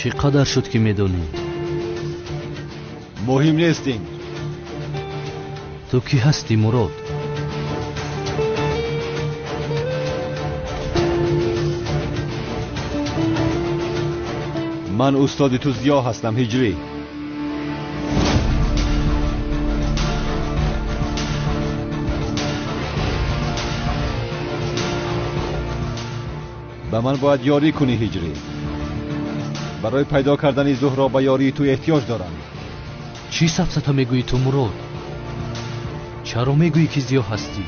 Чӣ қадар шуд ки медонӣ? Муҳим нест ин. Ту кӣ ҳастӣ, Мурод? Ман устоди ту Зиё ҳастам, Ҳиҷрӣ. Ба ман бояд ёрӣ кунӣ, Ҳиҷрӣ. Барои пайдо кардани Зуҳро ба ёрии ту эҳтиёҷ дорам. Чӣ сафсата мегӯӣ ту, Мурод? Чаро мегӯӣ ки Зиё ҳастӣ?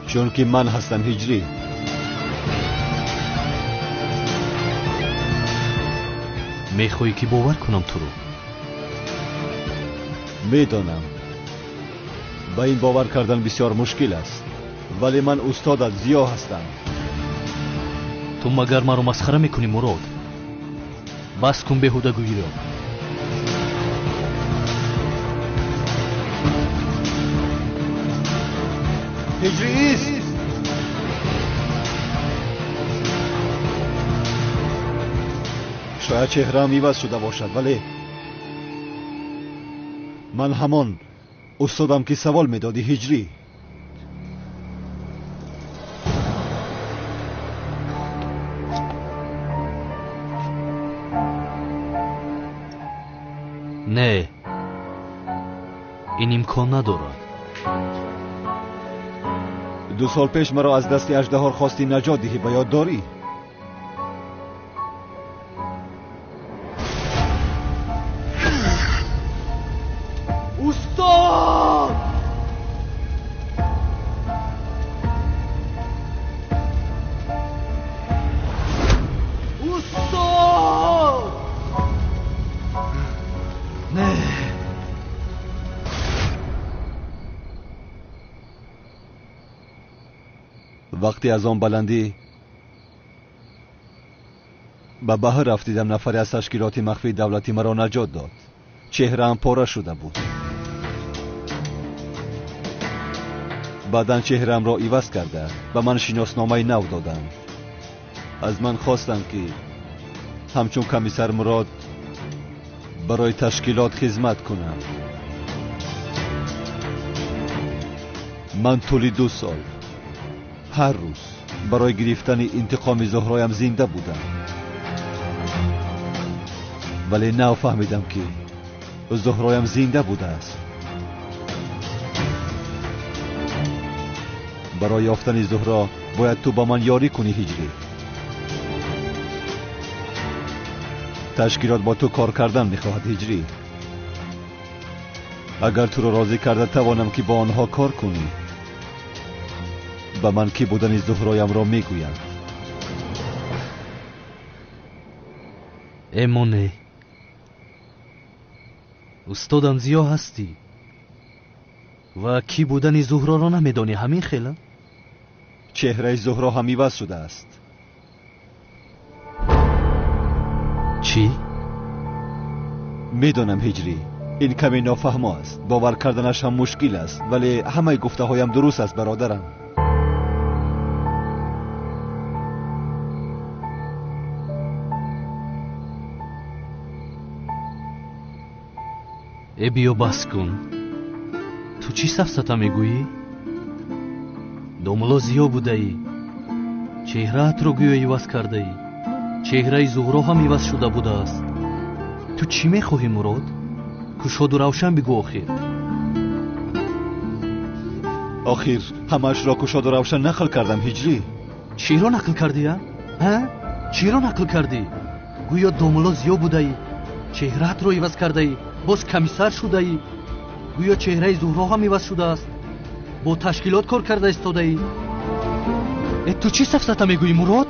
Чунки ман ҳастам, Ҳиҷрӣ. Мехоҳӣ ки бовар кунам туро? Медонам, ба ин бовар кардан бисёр мушкил аст, вале ман устодат Зиё ҳастам. Ту магар маро масхара мекунӣ, Мурод? Бас кун беҳудагӯиро. Ҳиҷрӣ ист! Шояд чеҳраам иваз шуда бошад, вале ман ҳамон устодам ки савол медодӣ, Ҳиҷрӣ. Не, ин имкон надорад. 2 сол пеш маро аз дасти аждаҳор хости наҷот диҳӣ, ба ёд дорӣ? Устод! Устод! Не. Вақте аз он баландӣ ба баҳр рафтидам, нафаре аз ташкилоти махфии давлатӣ маро наҷот дод. Чеҳраам пора шуда буд. Баъдан чеҳраамро иваз карда ба ман шиносномаи нав доданд. Аз ман хостанд, ки ҳамчун комиссар Мурод барои ташкилот хизмат кунам. Ман тӯли 2 сол ҳар рӯз барои гирифтани интиқоми Зуҳроям зинда будам, вале нав фаҳмидам, ки Зуҳроям зинда будааст. Барои ёфтани Зуҳро бояд ту ба ман ёрӣ кунӣ, Ҳиҷрӣ. Ташкилот бо ту кор кардан мехоҳад, Ҳиҷрӣ. Агар туро розӣ карда тавонам, ки бо онҳо кор кунӣ, ба ман кӣ будани Зуҳроямро мегӯянд. Эмоне, устодам Зиё ҳастӣ ва кӣ будани Зуҳроро намедонӣ, ҳамин хела? Чеҳраи Зуҳро ҳам иваз шудааст. Чӣ? Медонам, Ҳиҷрӣ, ин каме нофаҳмо аст, бовар карданаш ҳам мушкил аст, вале ҳамаи гуфтаҳоям дуруст аст, бародарам. Э, биё бас кун. Ту чӣ сафсата мегӯӣ? Домулло Зиё будаӣ, чеҳраатро гӯё иваз кардаӣ, чеҳраи Зуҳро ҳам иваз шуда будааст. Ту чӣ мехоҳӣ, Мурод? Кушоду равшан бигӯ охир. Охир ҳамаашро кушоду равшан нақл кардам, Ҳиҷрӣ. Чиро нақл кардӣ, а? Ҳа? Чиро нақл кардӣ? Гӯё домулло Зиё будаӣ, чеҳраатро иваз кардаӣ, боз комиссар шудаӣ, гӯё чеҳраи Зуҳро ҳам иваз шудааст, бо ташкилот кор карда истодаӣ. Э, ту чӣ сафсата мегӯӣ, Мурод?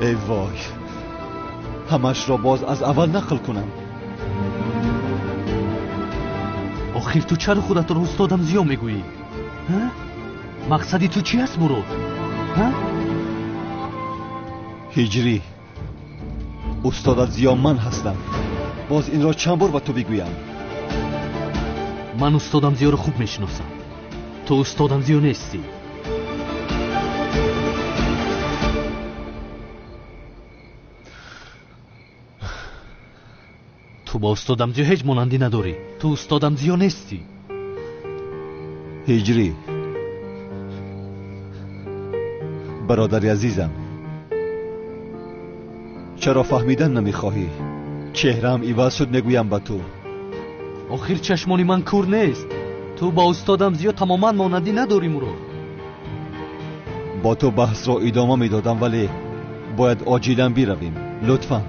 Эй вой, ҳамаашро боз аз аввал нақл кунам. Охир ту чаро худатро устодам Зиё мегӯӣ? Ҳа? Мақсади ту чӣ аст, Мурод? Ҳа? Ҳиҷрӣ, устодат Зиё ман ҳастам. Боз инро чанд бор ба ту бигӯям? Ман устодам Зиёро хуб мешиносам. Ту устодам Зиё нестӣ. Ту ба устодам Зиё ҳеҷ монандӣ надорӣ. Ту устодам Зиё нестӣ. Ҳиҷрӣ, бародари азизам, чаро фаҳмидан намехоҳӣ? Чеҳраам иваз шуд, мегӯям ба ту. Охир чашмони ман кур нест. Ту ба устодам Зиё тамоман монандӣ надорӣ, Мурод. Бо ту баҳсро идома медодам, вале бояд оҷилан биравем. Лутфан.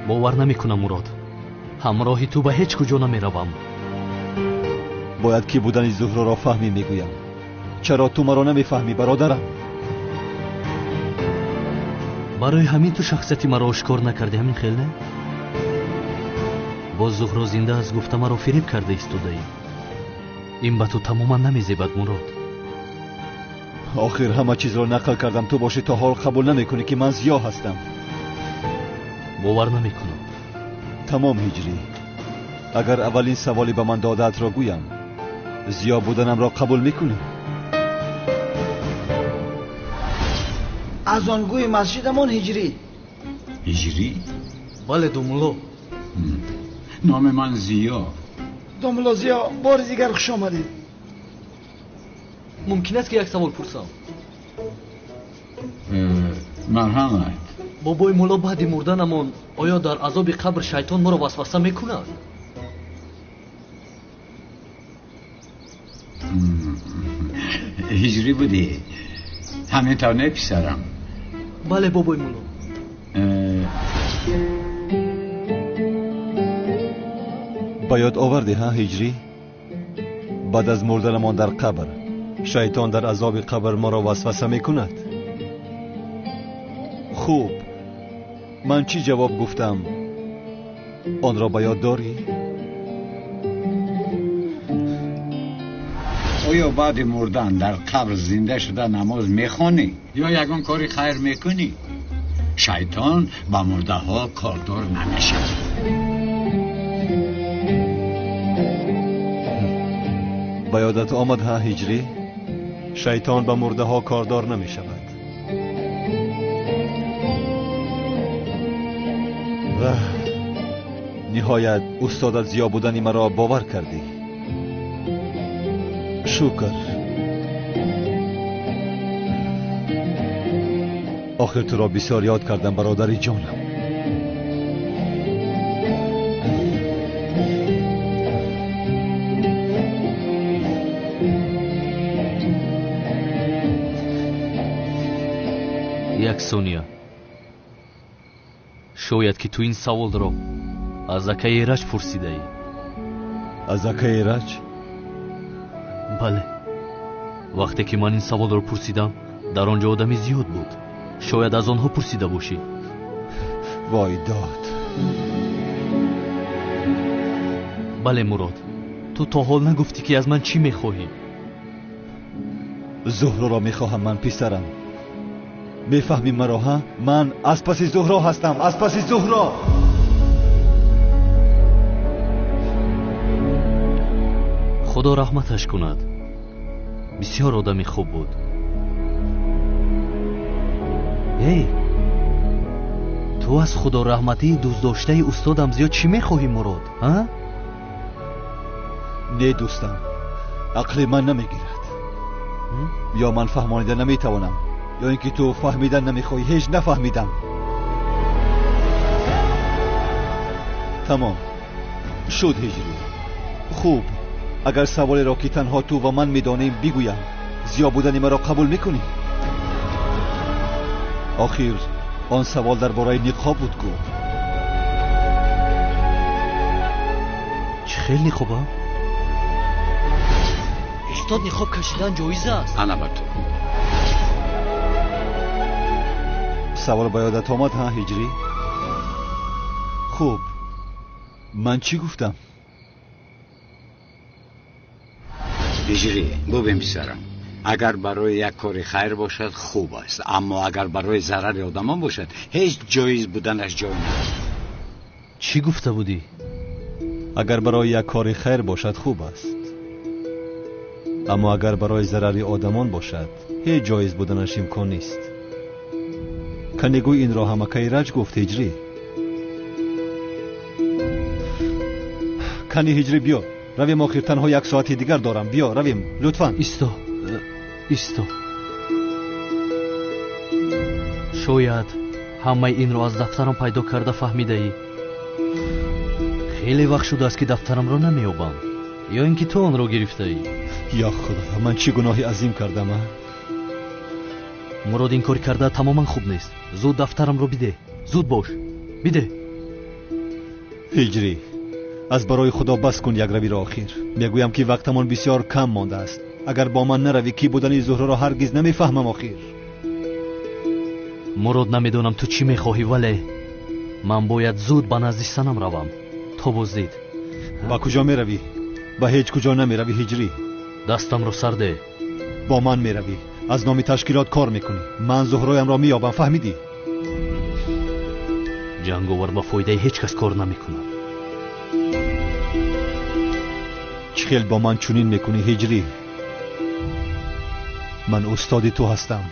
Бовар намекунам, Мурод. Ҳамроҳи ту ба ҳеҷ куҷо намеравам. Бояд ки будани Зуҳроро фаҳмӣ, мегӯям. Чаро ту маро намефаҳмӣ, бародарам? Барои ҳамин ту шахсияти маро ошкор накардӣ, ҳамин хел не? Боз Зуҳро зинда аст гуфта маро фиреб карда истодаӣ. Ин ба ту тамоман намезебад, Мурод. Охир ҳама чизро нақл кардам, ту бошӣ то ҳол қабул намекунӣ ки ман Зиё ҳастам. Бовар намекунам. Тамом, Ҳиҷрӣ. Агар аввалин саволе ба ман додаатро гӯям, Зиё буданамро қабул мекунӣ? Аз он гӯи масҷидамон Ҳиҷрӣ. Ҳиҷрӣ? Бале, домулло. Номи ман Зиё. Домулло Зиё, бори дигар хуш омадед. Мумкин аст ки як савол пурсам? Марҳамат. Бобои мулло, баъди мурданамон оё дар азоби қабр шайтон моро васваса мекунад? Ҳиҷрӣ будӣ? Ҳамин тавр не, писарам? Бале, бобои мулло. Ба ёд овардӣ, ҳа, Ҳиҷрӣ? Баъд аз мурданамон дар қабр шайтон дар азоби қабр моро васваса мекунад. Хуб, ман чӣ ҷавоб гуфтам? Онро ба ёд дорӣ? Оё баъди мурдан дар қабр зинда шуда намоз мехонӣ ё ягон кори хайр мекунӣ? Шайтон ба мурдаҳо кордор намешавад. Ба ёдат омад, ҳа, Ҳиҷрӣ? Шайтон ба мурдаҳо кордор намешавад. Ва ниҳоят устодат Зиё будани маро бовар кардӣ. Шукр. Охир туро бисёр ёд кардам, бародари ҷонам. Як сония. Шояд ки ту ин саволро аз акаи Эраҷ пурсидаӣ. Аз акаи Эраҷ? Бале. Вақте ки ман ин саволро пурсидам, дар он ҷо одами зиёд буд. Шояд аз онҳо пурсида бошӣ. Вой дод. Бале, Мурод, ту то ҳол нагуфтӣ ки аз ман чӣ мехоҳӣ. Зуҳроро мехоҳам ман, писарам. Мефаҳмӣ маро, ҳа? Ман аз паси Зуҳро ҳастам, аз паси Зуҳро. Худо раҳматаш кунад. Бисёр одами хуб буд. Эй, ту аз худораҳматии дӯстдоштаи устодам зиёд чӣ мехоҳӣ, Мурод, ҳа? Не, дӯстам, ақли ман намегирад. Ё ман фаҳмонида наметавонам, ё ин ки ту фаҳмидан намехоҳӣ. Ҳеҷ нафаҳмидам. Тамом шуд, Ҳиҷрӣ. Хуб, агар саволеро ки танҳо ту ва ман медонем бигӯям, Зиё будани маро қабул мекунӣ? Охир он савол дар бораи ниқоб буд ку. Чӣ хел ниқоба? Устод, ниқоб кашидан ҷоиз аст? Ана ба ту. Савол ба ёдат омад, ҳа, Ҳиҷрӣ? Хуб, ман чӣ гуфтам? Ҳиҷрӣ, бубин писарам, агар барои як кори хайр бошад хуб аст, аммо агар барои зарари одамон бошад ҳеҷ ҷоиз буданаш ҷой надорад. Чӣ гуфта будӣ? Агар барои як кори хайр бошад хуб аст, аммо агар барои зарари одамон бошад ҳеҷ ҷоиз буданаш имкон нест. Канегӯй инро ҳамакаи Раҷ гуфт, Ҳиҷрӣ. Кани ҳиҷрӣ, биё равем. Охир танҳо як соати дигар дорам. Биё равем, лутфан. Исто, исто. Шояд ҳамаи инро аз дафтарам пайдо карда фаҳмидаӣ. Хеле вақт шудааст, ки дафтарамро намеёбам. Ё ин ки ту онро гирифтаӣ? Ё Худо, ман чӣ гуноҳи азим кардам, а? Мурод, ин кори карда тамоман хуб нест. Зуд дафтарамро бидеҳ. Зуд бош, бидеҳ. Ҳиҷрӣ, аз барои Худо бас кун якравиро. Охир мегӯям, ки вақтамон бисёр кам мондааст. Агар бо ман наравӣ, кӣ будани Зуҳроро ҳаргиз намефаҳмам. Охир Мурод, намедонам ту чӣ мехоҳӣ, вале ман бояд зуд ба назди санам равам то боздид. Ба куҷо меравӣ? Ба ҳеҷ куҷо намеравӣ, ҳиҷрӣ. Дастамро сар деҳ. Бо ман меравӣ. Аз номи ташкилот кор мекунӣ. Ман Зуҳроямро меёбам, фаҳмидӣ? Ҷанговар ба фоидаи ҳеҷ кас кор намекунад. Чӣ хел бо ман чунин мекунӣ, ҳиҷрӣ? Ман устоди ту ҳастам.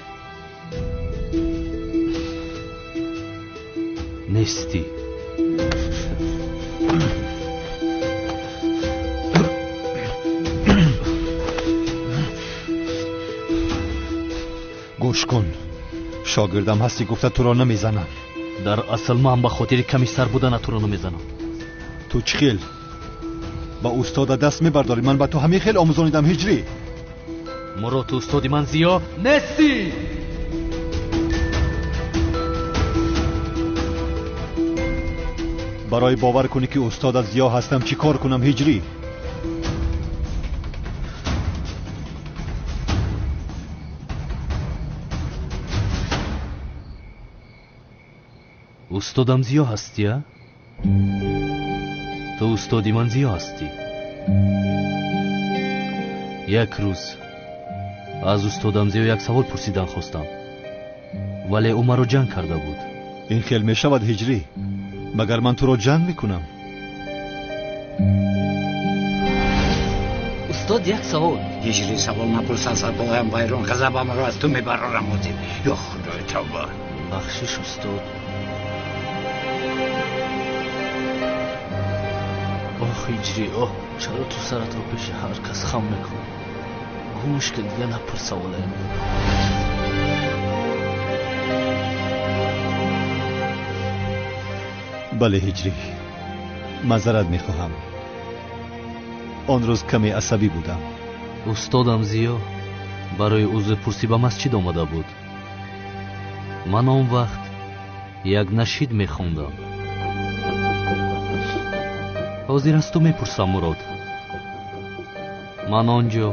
Нестӣ. Гӯш кун, шогирдам ҳастӣ гуфта туро намезанам. Дар асл ман ба хотири комиссар будана туро намезанам. Ту чӣ хел ба устода даст мебардорӣ? Ман ба ту ҳамин хел омӯзонидам, ҳиҷрӣ. Мурод, ту устоди ман Зиё нестӣ. Барои бовар кунӣ, ки устодат Зиё ҳастам, чӣ кор кунам, ҳиҷрӣ? Устодам Зиё ҳастӣ, а? Ту устоди ман Зиё ҳастӣ. Як рӯз аз устодам Зиё як савол пурсидан хостам, вале ӯ маро ҷанг карда буд. Ин хел мешавад, ҳиҷрӣ? Магар ман туро ҷанг мекунам? Устод, як савол. Ҳиҷрӣ, савол напурс, асабоям вайрон, ғазабамро аз ту мебарорам ҳозир. Ё Худои, тавба. Бахшиш, устод. Оҳ, ҳиҷрӣ, оҳ, чаро ту саратро пеши ҳар кас хам мекунӣ? Гӯш кун, дига напурс саволаям. Бале, ҳиҷрӣ, маъзарат мехоҳам. Он рӯз каме асабӣ будам. Устодам Зиё барои узрпурсӣ ба масҷид омада буд. Ман он вақт як нашид мехондам. Ҳозир аз ту мепурсам, Мурод, ман он ҷо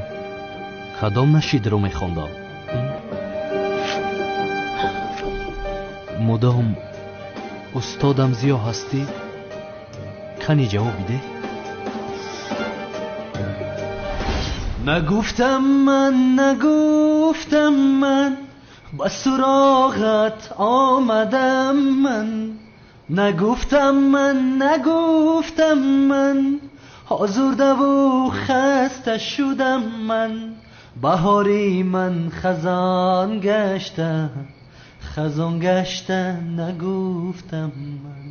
кадом нашидро мехондам? Мудом устодам Зиё ҳастӣ? Кани ҷавоб бидеҳ. Нагуфтам ман, нагуфтам ман, ба суроғат омадам ман. Нагуфтам ман, нагуфтам ман, озурдаву хаста шудам ман. Баҳори ман хазон гашта, хазон гашта, нагуфтам ман.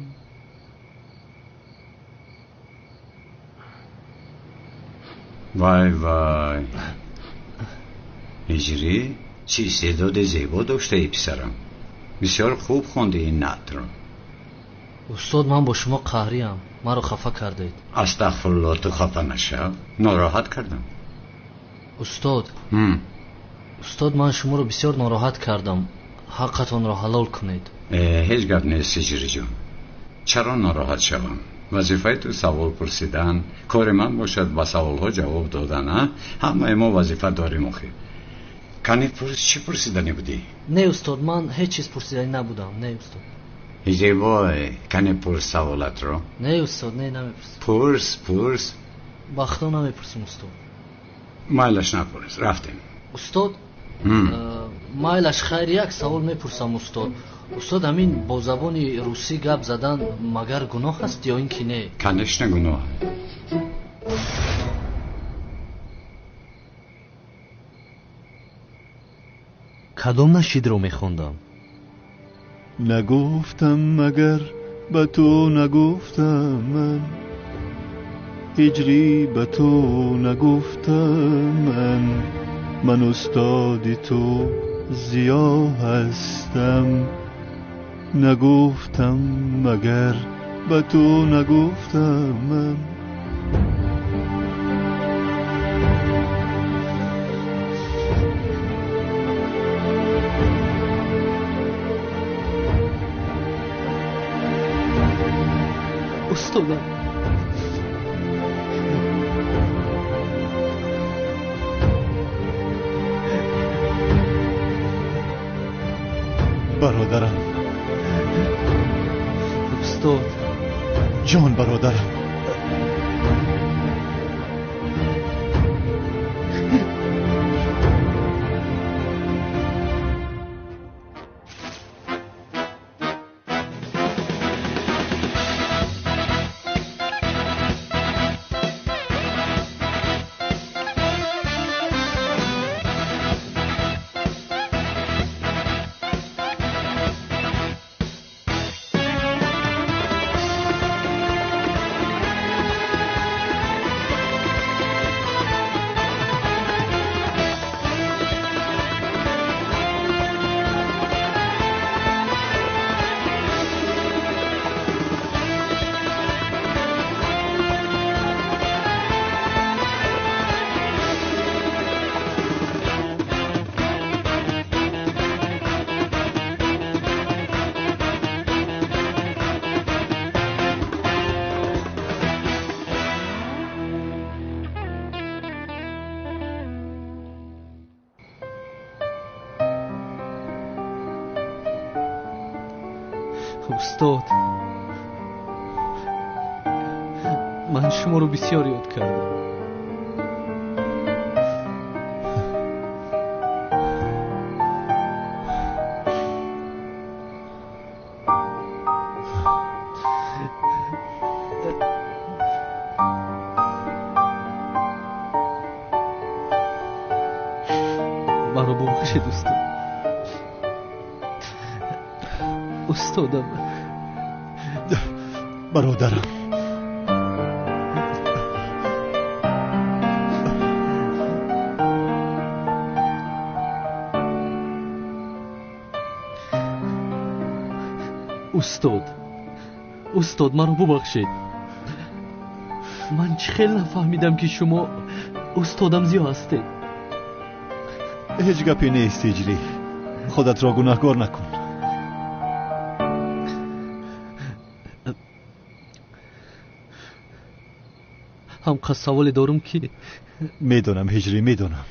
Вай, вай, ҳиҷрӣ, чӣ истеъдоди зебо доштаи, писарам. Бисёр хуб хонди ин наътро. Устод, ман бо шумо қаҳриям. Маро хафа кардед. Астағфирулло, ту хафа нашав. Нороҳат кардам? Устод, устод, ман шуморо бисёр нороҳат кардам. Ҳаққатонро ҳалол кунед. Ҳеҷ гап нест, ҳиҷриҷон. Чаро нороҳат шавам? Вазифаи ту савол пурсидан, кори ман бошад ба саволҳо ҷавоб додан. А ҳамаи мо вазифа дорем охир. Кани пурс, чӣ пурсиданӣ будӣ? Не, устод, ман ҳеҷ чиз пурсиданӣ набудам. Не, устод. Ҳиҷрибой, кани пурс саволатро. Не, устод, не, намепурсам. Пурс, пурс. Ба худо намепурсам, устод. Майлаш, напурс, рафтем. Устод, майлаш, хайр, як савол мепурсам, устод. Устод, ҳамин бо забони русӣ гап задан магар гуноҳ аст ё ин ки не? Конечно, гуноҳ. Кадом нашидро мехондам? Нагуфтам магар ба ту, нагуфтам ман. Ҳиҷрӣ ба ту нагуфтам ман, ман устоди ту Зиё ҳастам. Нагуфтам магар ба ту нагуфтам ман. Устодам, бародарам. Устод ҷон, бародарам. Устод, ман шуморо бисёр ёд кардам. Маро бубахшед, устод. Устодам. Бародарам. Устод, устод, маро бубахшед. Ман чӣ хел нафаҳмидам, ки шумо устодам Зиё ҳастед. Ҳеҷ гапе нест, Ҳиҷрӣ. Худатро гунаҳкор накун. Ҳамқа саволе дорум, ки медонам, Ҳиҷрӣ, медонам.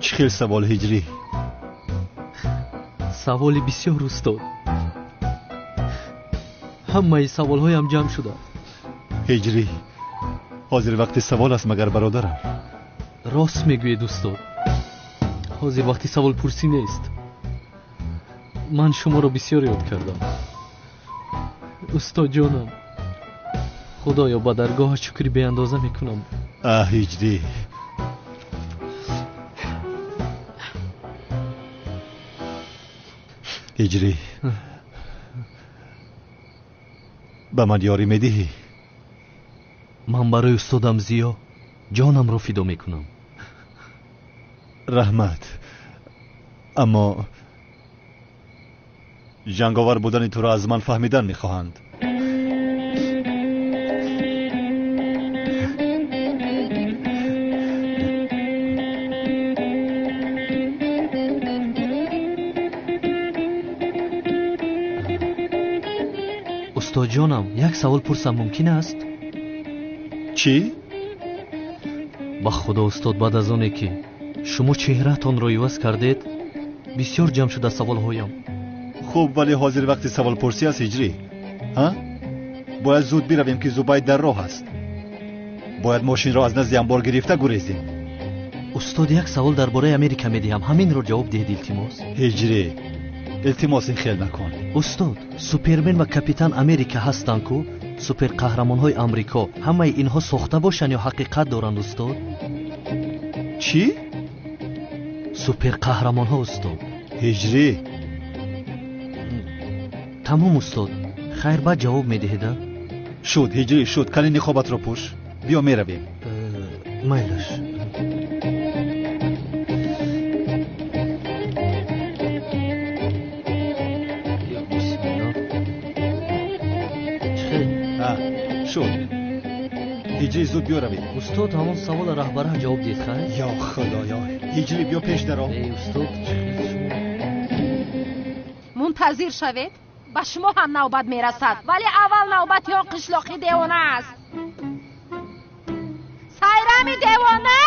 Чӣ хел савол, Ҳиҷрӣ? Саволи бисёр, устод. Ҳамаи саволҳоям ҷамъ шудааст. Ҳиҷрӣ, ҳозир вақти савол аст магар, бародарам? Рост мегӯед, устод. Ҳозир вақти саволпурсӣ нест. Ман шуморо бисёр ёд кардам, устодҷонам. Худоё, ба даргоҳа шукри беандоза мекунам. Аҳ, Ҳиҷрӣ, Ҳиҷрӣ, ба ман ёрӣ медиҳӣ? Ман барои устодам Зиё ҷонамро фидо мекунам. Раҳмат, аммо ҷанговар будани туро аз ман фаҳмидан мехоҳанд. Устодҷонам, як савол пурсам мумкин аст? Чӣ? Ба худо, устод, баъд аз оне ки шумо чеҳраатонро иваз кардед, бисёр ҷамъ шуда саволҳоям. Хуб, вале ҳозир вақти саволпурсӣ аст, Ҳиҷрӣ. Ҳа? Бояд зуд биравем, ки Зубайд дар роҳ аст. Бояд мошинро аз назди амбор гирифта гурезем. Устод, як савол дар бораи Америка медиҳам, ҳаминро ҷавоб диҳед, илтимос. Ҳиҷрӣ, илтимос, ин хел накун. Устод, Супермен ва Капитан Америка ҳастанд ку, суперқаҳрамонҳои Амрико. Ҳамаи инҳо сохта бошанд ё ҳақиқат доранд, устод? Чӣ? Суперқаҳрамонҳо, устод. Ҳиҷрӣ. Тамом, устод. Хайр, баъд ҷавоб медиҳед, а? Шуд, ҳиҷрӣ, шуд. Кани ниқобатро пӯш. Биё меравем. Майлаш. Шуд. Ҳиҷрӣ, зуд биё равем. Устод, ҳамон савола раҳбара ҷавоб диҳед, хайр? Ё худоё, ҳиҷрӣ, биё пеш даро. Эй устод, чӣ хел шумо? Мунтазир шавед, ба шумо ҳам навбат мерасад, вале аввал навбати он қишлоқи девона аст. Сайрами девона?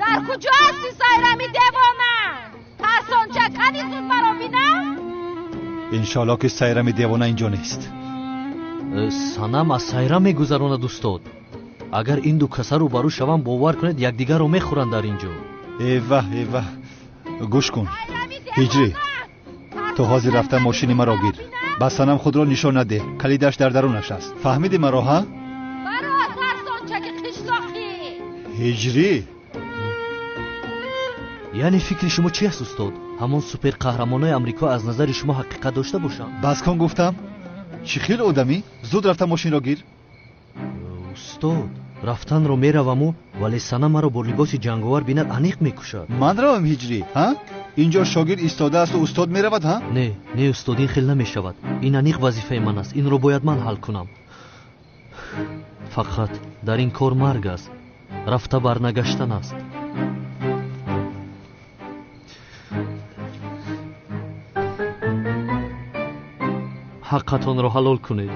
Дар куҷо ҳасти, Сайрами девона? Тарсонча, кани зуд маро бинам? Иншоалло ки Сайрами девона инҷо нест. Санам аз Сайрам мегузаронад, устод. Агар ин ду каса рӯбарӯ шаванд, бовар кунед, якдигарро мехӯранд дар ин ҷо. Эваҳ, эваҳ, гӯш кун ҳиҷрӣ, ту ҳозир рафта мошини маро гир. Ба Санам худро нишон надеҳ, калидаш дар дарунаш аст. Фаҳмидӣ маро, ҳа? Баро, тарсончаки қишлоқӣ. Ҳиҷрӣ, яъне фикри шумо чи аст, устод? Ҳамон суперқаҳрамонои Амрико аз назари шумо ҳақиқат дошта бошанд? Бас кун гуфтам. Чӣ хел одамӣ? Зуд рафта мошинро гир. Устод, рафтанро мераваму, вале Санам маро бо либоси ҷанговар бинад, аниқ мекушад. Ман равам, ҳиҷрӣ, ҳа? Инҷо шогирд истодаасту устод меравад, ҳа? Не, не, устод, ин хел намешавад. Ин аниқ вазифаи ман аст, инро бояд ман ҳал кунам. Фақат дар ин кор марг аст, рафта барнагаштан аст. Ҳаққатонро ҳалол кунед.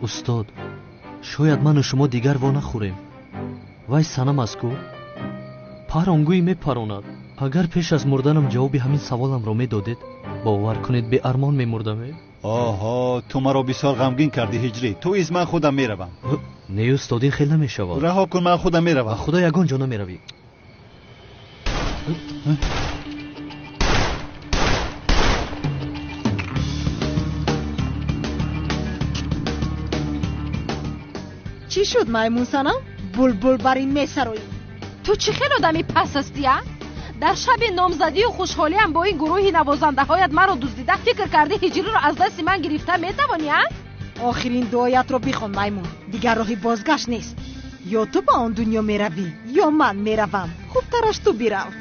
Устод, шояд ману шумо дигар во нахӯрем. Вай Санам аст ку? Паронгӯй мепаронад. Агар пеш аз мурданам ҷавоби ҳамин саволамро медодед, бовар кунед, беармон мемурдам. Оҳо, ту маро бисёр ғамгин кардӣ, ҳиҷрӣ. Ту из ман худам меравам. Не, устод, ин хел намешавад. Раҳо кун, ман худам меравам. Ба худо ягон ҷо намеравӣ. Чӣ шуд, маймун Санам? Булбул бар ин месароӣ. Ту чӣ хел одами пас ҳастӣ, а? Дар шаби номзадию хушҳолиам бо ин гурӯҳи навозандаҳоят маро дуздида, фикр кардӣ ҳиҷриро аз дасти ман гирифта метавонӣ, а? Охирин дуоятро бихон, маймун. Дигар роҳи бозгашт нест. Ё ту ба он дунё меравӣ, ё ман меравам. Хубтараш ту бирав.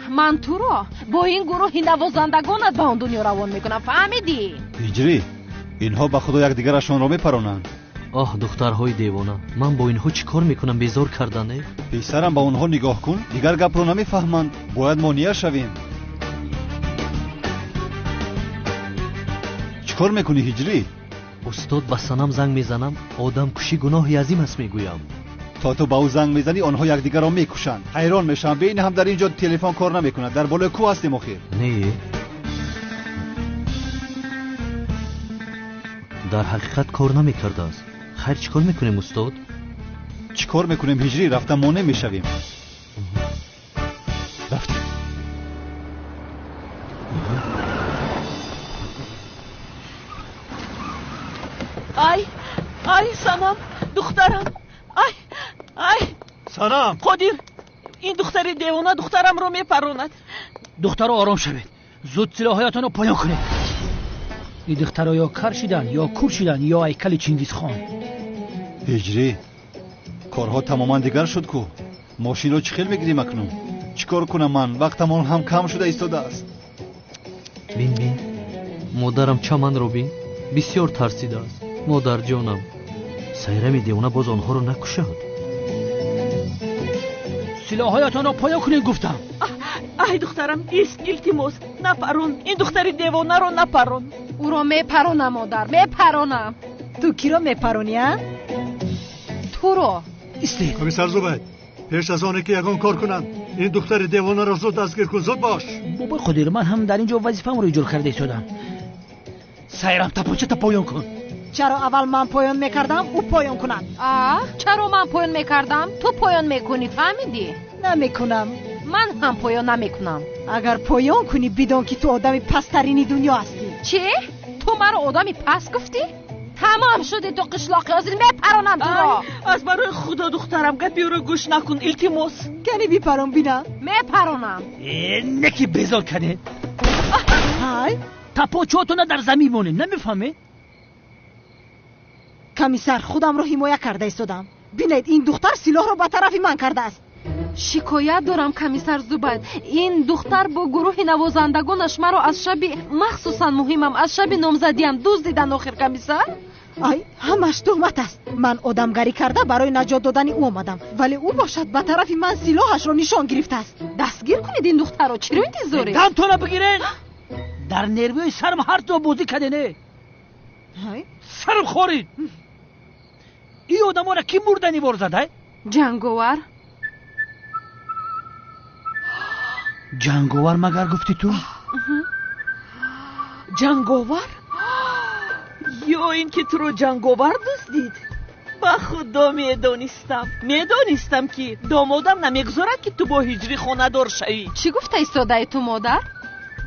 Ман туро бо ин гурӯҳи навозандагонат ба он дунё равон мекунам, фаҳмидӣ? Ҳиҷрӣ, инҳо ба худо якдигарашонро мепаронанд. Оҳ, духтарҳои девона, ман бо инҳо чӣ кор мекунам, безор кардане? Писарам, ба онҳо нигоҳ кун, дигар гапро намефаҳманд. Бояд монеа шавем. Чӣ кор мекунӣ, ҳиҷрӣ? Устод, ба Санам занг мезанам, одамкушӣ гуноҳи азим аст, мегӯям. То ту ба ӯ занг мезанӣ, онҳо якдигарро мекушанд. Ҳайрон мешавам, бе ин ҳам дар ин ҷо телефон кор намекунад. Дар болои кӯҳ ҳастем охир. Не, дар ҳақиқат кор намекардааст. Хайр, чӣ кор мекунем, устод? Чӣ кор мекунем, ҳиҷрӣ? Рафта монеъ мешавем. Рафтем. Ай, ай, Санам, духтарам, ай, ай. Санам! Қодир, ин духтари девона духтарамро мепаронад. Духтаро, ором шавед, зуд силоҳоятонро поён кунед. Ин духтаро ё кар шидан, ё кур шидан, ё ҳайкали Чингизхон. Ҳиҷрӣ, корҳо тамоман дигар шуд ку. Мошинро чӣ хел мегирем акнун? Чӣ кор кунам ман? Вақтамон ҳам кам шуда истодааст. Бин, бин, модарам, чаманро бин, бисёр тарсидааст. Модарҷонам, Сайрами девона боз онҳоро накушад. Силоҳоятонро поён кунед, гуфтам. Ай, духтарам, ист, илтимос, напарон, ин духтари девонаро напарон. Ӯро мепаронам, модар, мепаронам. Ту киро мепаронӣ, а? Туро. Истед. Комиссар Зубайд, пеш аз оне ки ягон кор кунанд, ин духтари девонаро зуд дастгир кун, зуд бош. Бобои Қодир, ман ҳам дар ин ҷо вазифаамро иҷро карда истодам. Сайрам, тапончата поён кун. Чаро аввал ман поён мекардам, ӯ поён кунад? А, чаро ман поён мекардам, ту поён мекунӣ, фаҳмидӣ? Намекунам. Ман ҳам поён намекунам. Агар поён кунӣ, бидон ки ту одами пасттарини дунё ҳастӣ. Чӣ? Ту маро одами паст гуфтӣ? Тамом шуди ту қишлоқи, ҳозир мепаронам туро. Аз барои худо, духтарам, гапи ӯро гӯш накун, илтимос. Кани бипарон, бинам. Мепаронам. Не ки безор кардед. Ҳай, Тапочотона дар замин монед, намефаҳмед? Комиссар, худамро ҳимоя карда истодам. Бинед, ин духтар силоҳро ба тарафи ман кардааст. Шикоят дорам, комиссар Зубайд. Ин духтар бо гурӯҳи навозандагонаш маро аз шаби махсусан муҳимам, аз шаби номзадиам дуздидан охир, комиссар. Ай, ҳамаш туҳмат аст. Ман одамгарӣ карда барои наҷот додани ӯ омадам, вале ӯ бошад ба тарафи ман силоҳашро нишон гирифтааст. Дастгир кунед ин духтарро, чиро интизоред? Дамтона бигиред! Дар нервҳои сарам ҳар то бозӣ кардене. Сарам хорид. Ин одаморо кӣ мурдани вор зада? Ҷанговар. Ҷанговар магар гуфтӣ ту? Ҷанговар? Ё ин ки туро ҷанговар дуздид? Ба худо медонистам, медонистам ки домодам намегузорад ки ту бо ҳиҷрӣ хонадор шавӣ. Чӣ гуфта истодаи ту, модар?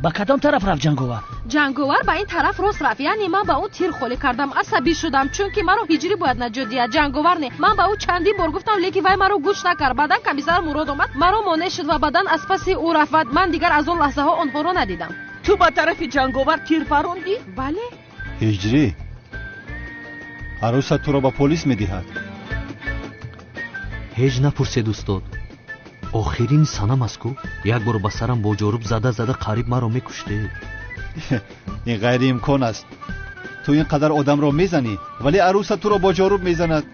Ба кадом тараф рафт ҷанговар? Ҷанговар ба ин тараф рост рафт, яъне ман ба ӯ тир холӣ кардам, асабӣ шудам, чунки маро ҳиҷрӣ бояд наҷот диҳад, ҷанговар не. Ман ба ӯ чандин бор гуфтам, лекин вай маро гӯш накард. Баъдан комиссар Мурод омад, маро монеъ шуд ва баъдан аз паси ӯ рафт ва ман дигар аз он лаҳзаҳо онҳоро надидам. Ту ба тарафи ҷанговар тир парондӣ? Бале. Ҳиҷрӣ, арӯсат туро ба полис медиҳад. Ҳеҷ напурсед, устод. Охирин санам аст ку, як бор ба сарам бо ҷоруб зада зада қариб маро мекуштед. Ин ғайриимкон аст. Ту ин қадар одамро мезанӣ, вале арӯсат туро бо ҷоруб мезанад.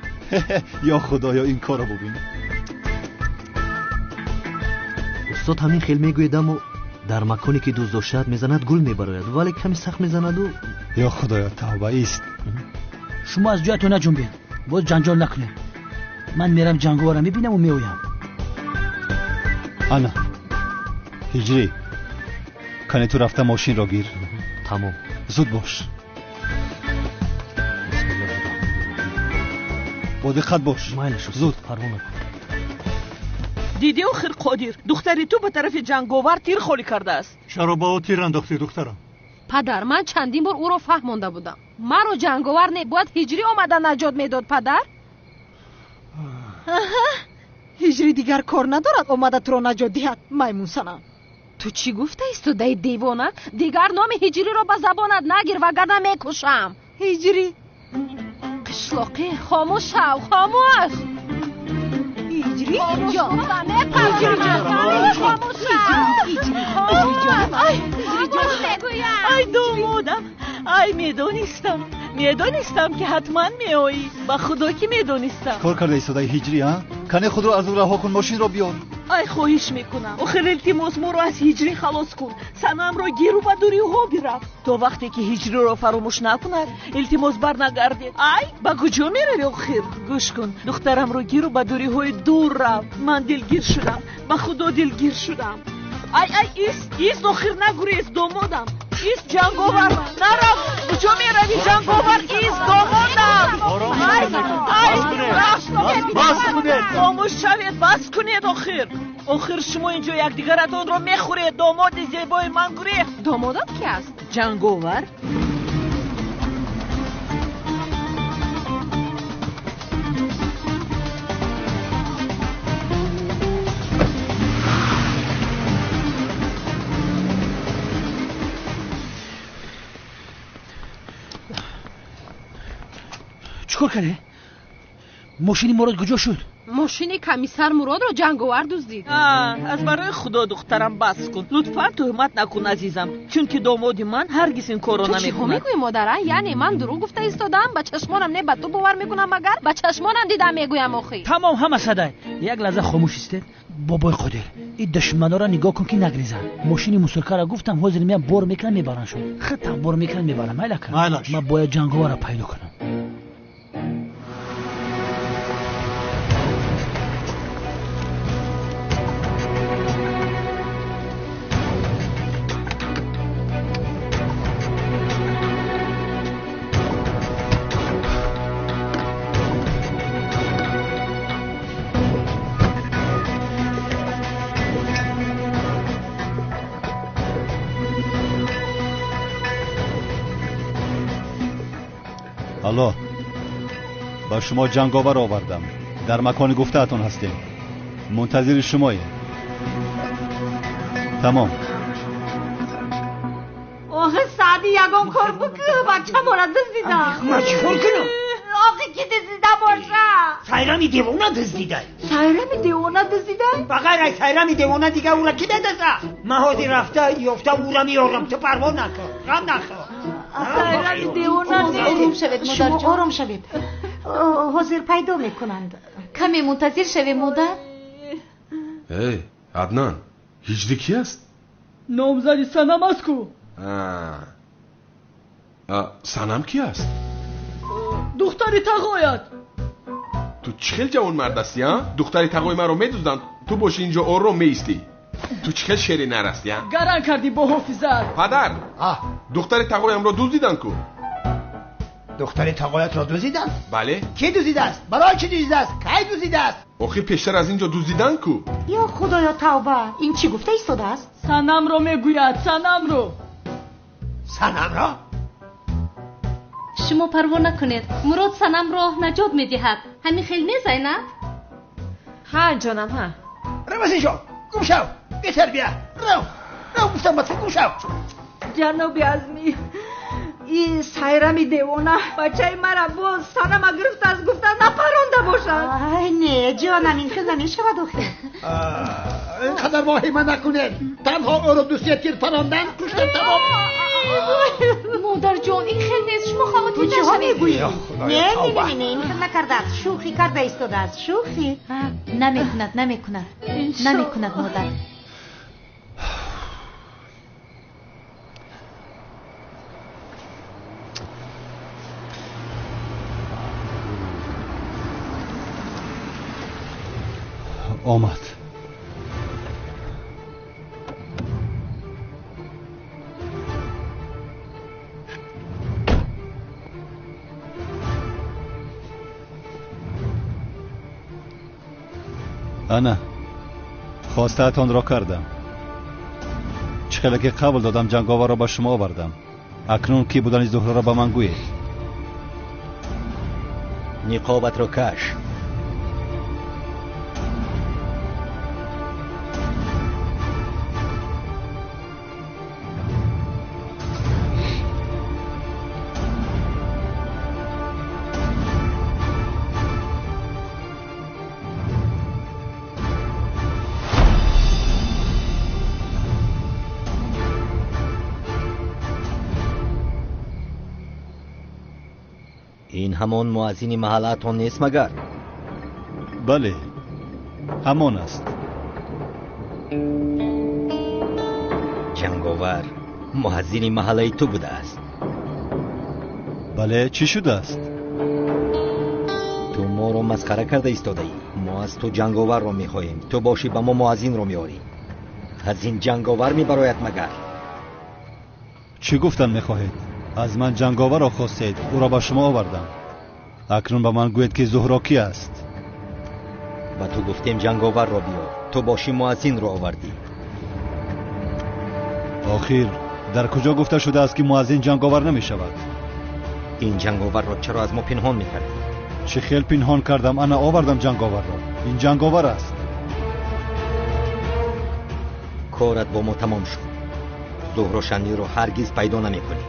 Ё худоё, ин корро бубин. Устод ҳамин хел мегӯед, аммо дар маконе ки дӯст доштаат мезанад гул мебарояд, вале каме сахт мезанаду. Ё худоё, тавба ист. Шумо аз ҷоятон наҷунбед, боз ҷанҷол накунед. Ман мерам ҷанговарро мебинаму меоям. Ана, ҳиҷрӣ, кане ту рафта мошинро гир. Тамом. Зуд бош. Бо диққат бош. Майлаш, зуд. Парво накун. Дидӣ охир, Қодир, духтари ту ба тарафи ҷанговар тир холӣ кардааст. Чаро ба ӯ тир андохтӣ, духтарам? Падар, ман чандин бор ӯро фаҳмонда будам. Маро ҷанговар не, бояд ҳиҷрӣ омада наҷот медод, падар. Ҳиҷрӣ дигар кор надорад омада туро наҷот диҳад, маймунсанам. Ту чӣ гуфта истодаи, девона? Дигар номи ҳиҷриро ба забонат нагир, вагарна мекушам. Ҳиҷрӣ. Қишлоқӣ, хомӯш шав, хомӯш. Ҳиҷрӣ ҷон. Ай домодам, ай медонистам, медонистам ки ҳатман меоӣ. Ба худо ки медонистам. Кор карда истодаи ҳиҷрӣ, а? Кане худро аз ӯ раҳо кун, мошинро биёр. Ай хоҳиш мекунам, охир илтимос, моро аз ҳиҷрӣ халос кун. Санамро гиру ба дуриҳо бирав. То вақте ки ҳиҷриро фаромӯш накунад, илтимос барнагардед. Ай, ба куҷо меравӣ охир? Гӯш кун, духтарамро гиру ба дуриҳои дур рав. Ман дилгир шудам, ба худо дилгир шудам. Ай, ай, ист, ист, охир нагурез, домодам. Ист, ҷанговар, нарав. Куҷо меравӣ, ҷанговар? Ист, домодам. Ай, ай, бас кунед. Хомӯш шавед, бас кунед охир. Охир шумо инҷо якдигаратонро мехӯред. Домоди зебои ман гурехт. Домодат ки аст? Ҷанговар. Чӣ кор кардӣ? Мошини Мурод куҷо шуд? Мошини комиссар Муродро ҷанговар дуздид. Аз барои худо, духтарам, бас кун. Лутфан туҳмат накун, азизам, чунки домоди ман ҳаргиз ин корро Ту чиҳо намекунад. мегӯӣ, модара? Яъне ман дурӯғ гуфта истодам? Ба чашмонам не, ба ту бовар мекунам, магар ба чашмонам дидам мегӯям охи. Тамом, ҳама садай. Як лаҳза хомӯш истед. Бобои Қодир, ин душманора нигоҳ кун ки нагрезанд. Мошини мусуркаро гуфтам, ҳозир меям, бор мекунам, мебараншон. Хитам бор мекунам, мебарам. Майлака. Майлаш. Ман бояд ҷанговарро пайдо кунам. Алло, ба шумо ҷанговар овардам. Дар макони гуфтаатон ҳастем. Мунтазири шумоем. Тамом. Охе Саъди ягон кор бикӯ, бачамора дуздида. Ман чӣ кор кунам? Охе ки дуздида боша? Сайрами девона дуздида. Сайрами девона дуздида? Ба ғайр аз Сайрами девона дига ӯра ки медузда? Ман ҳозир рафта ёфта ӯра меорам, ту парво накун, ғам нахӯр. Сайрами девона. Ором шавед, модарҷон, ором шавед. Ҳозир пайдо мекунанд. Каме мунтазир шавем, модар. Эй, Аднан, ҳиҷри ки аст? Номзади Санам аст ку. Санам ки аст? Духтари тағоят. Ту чӣ хел ҷавонмард ҳастӣ, а? Духтари тағои маро медузданд, ту боши инҷо ором меистӣ. Ту чӣ хел шери нар ҳастӣ, а? Гаран кардӣ бо ҳофизат. Падар, духтари тағоямро дуздиданд ку. Духтари тағоятро дуздиданд? Бале. Кӣ дуздидааст? Барои чӣ дуздидааст? Кай дуздидааст? Охир пештар аз инҷо дуздиданд ку. Ё худоё, тавба! Ин чӣ гуфта истодааст? Санамро мегӯяд, Санамро. Санамро? Шумо парво накунед, Мурод Санамро наҷот медиҳад. Ҳамин хел не, Зайнаб? Ҳа, ҷонам, ҳа. Рав аз инҷо, гум шав, бетарбия. Рав, рав, гуфтам ба ту, гум шав. Ҷаноби Азмӣ, ин Сайрами девона бачаи мара боз Санама гирифтааст, гуфта напаронда бошад. Ай не, ҷонам, ин хел намешавад охир. Ин қадар воҳима накунед. Танҳо ӯро дусия тир парондан, куштан тамом. Модарҷон, ин хел нест, шумо хавотир Ту чиҳо нашавед. мегӯӣ? Худоё, Не, не, тавба. не, не, ин хел накардааст, шӯхӣ карда истодааст, шӯхӣ. Намекунад, намекунад, намекунад, модар. Омад. Ана, хостаатонро кардам. Чӣ хеле ки қабл додам, ҷанговарро ба шумо овардам. Акнун кӣ будани Зуҳроро ба ман гӯед. Ниқобатро каш. Ин ҳамон муаззини маҳаллаатон нест магар? Бале, ҳамон аст. Ҷанговар муаззини маҳаллаи ту будааст. Бале, чӣ шудааст? Ту моро масхара карда истодаӣ. Мо аз ту ҷанговарро мехоҳем, ту бошӣ ба мо муаззинро меорӣ. Аз ин ҷанговар мебарояд магар? Чӣ гуфтан мехоҳед? Аз ман ҷанговарро хостед, ӯро ба шумо овардам. Акнун ба ман гӯед, ки Зуҳро кӣ аст? Ба ту гуфтем ҷанговарро биёр, ту бошӣ муаззинро овардӣ. Охир дар куҷо гуфта шудааст, ки муаззин ҷанговар намешавад? Ин ҷанговарро чаро аз мо пинҳон мекардӣ? Чӣ хел пинҳон кардам? Ана овардам ҷанговарро. Ин ҷанговар аст. Корат бо мо тамом шуд. Зуҳро Шанлиро ҳаргиз пайдо намекунӣ.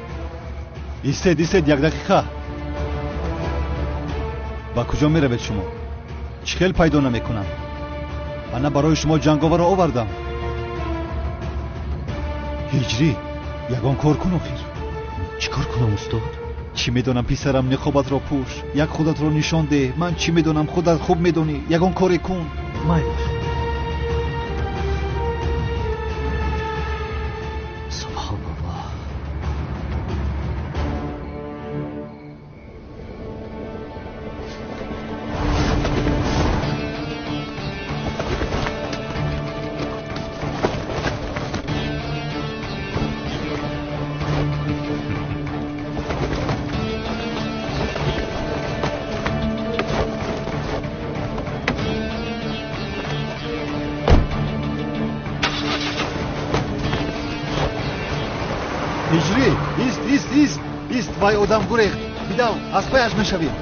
Истед, истед, як дақиқа. Ба куҷо меравед шумо? Чӣ хел пайдо намекунам? Ана барои шумо ҷанговарро овардам. Ҳиҷрӣ, ягон кор кун охир. Чӣ кор кунам, устод? Чӣ медонам, писарам, ниқобатро пӯш, як худатро нишон деҳ. Ман чӣ медонам, худат хуб медонӣ. Ягон коре кун. Майлаш. Субҳоналлоҳ. Ҳиҷрӣ, ист, ист, ист, ист, вай одам гурехт. Бидав, аз паяш мешавем.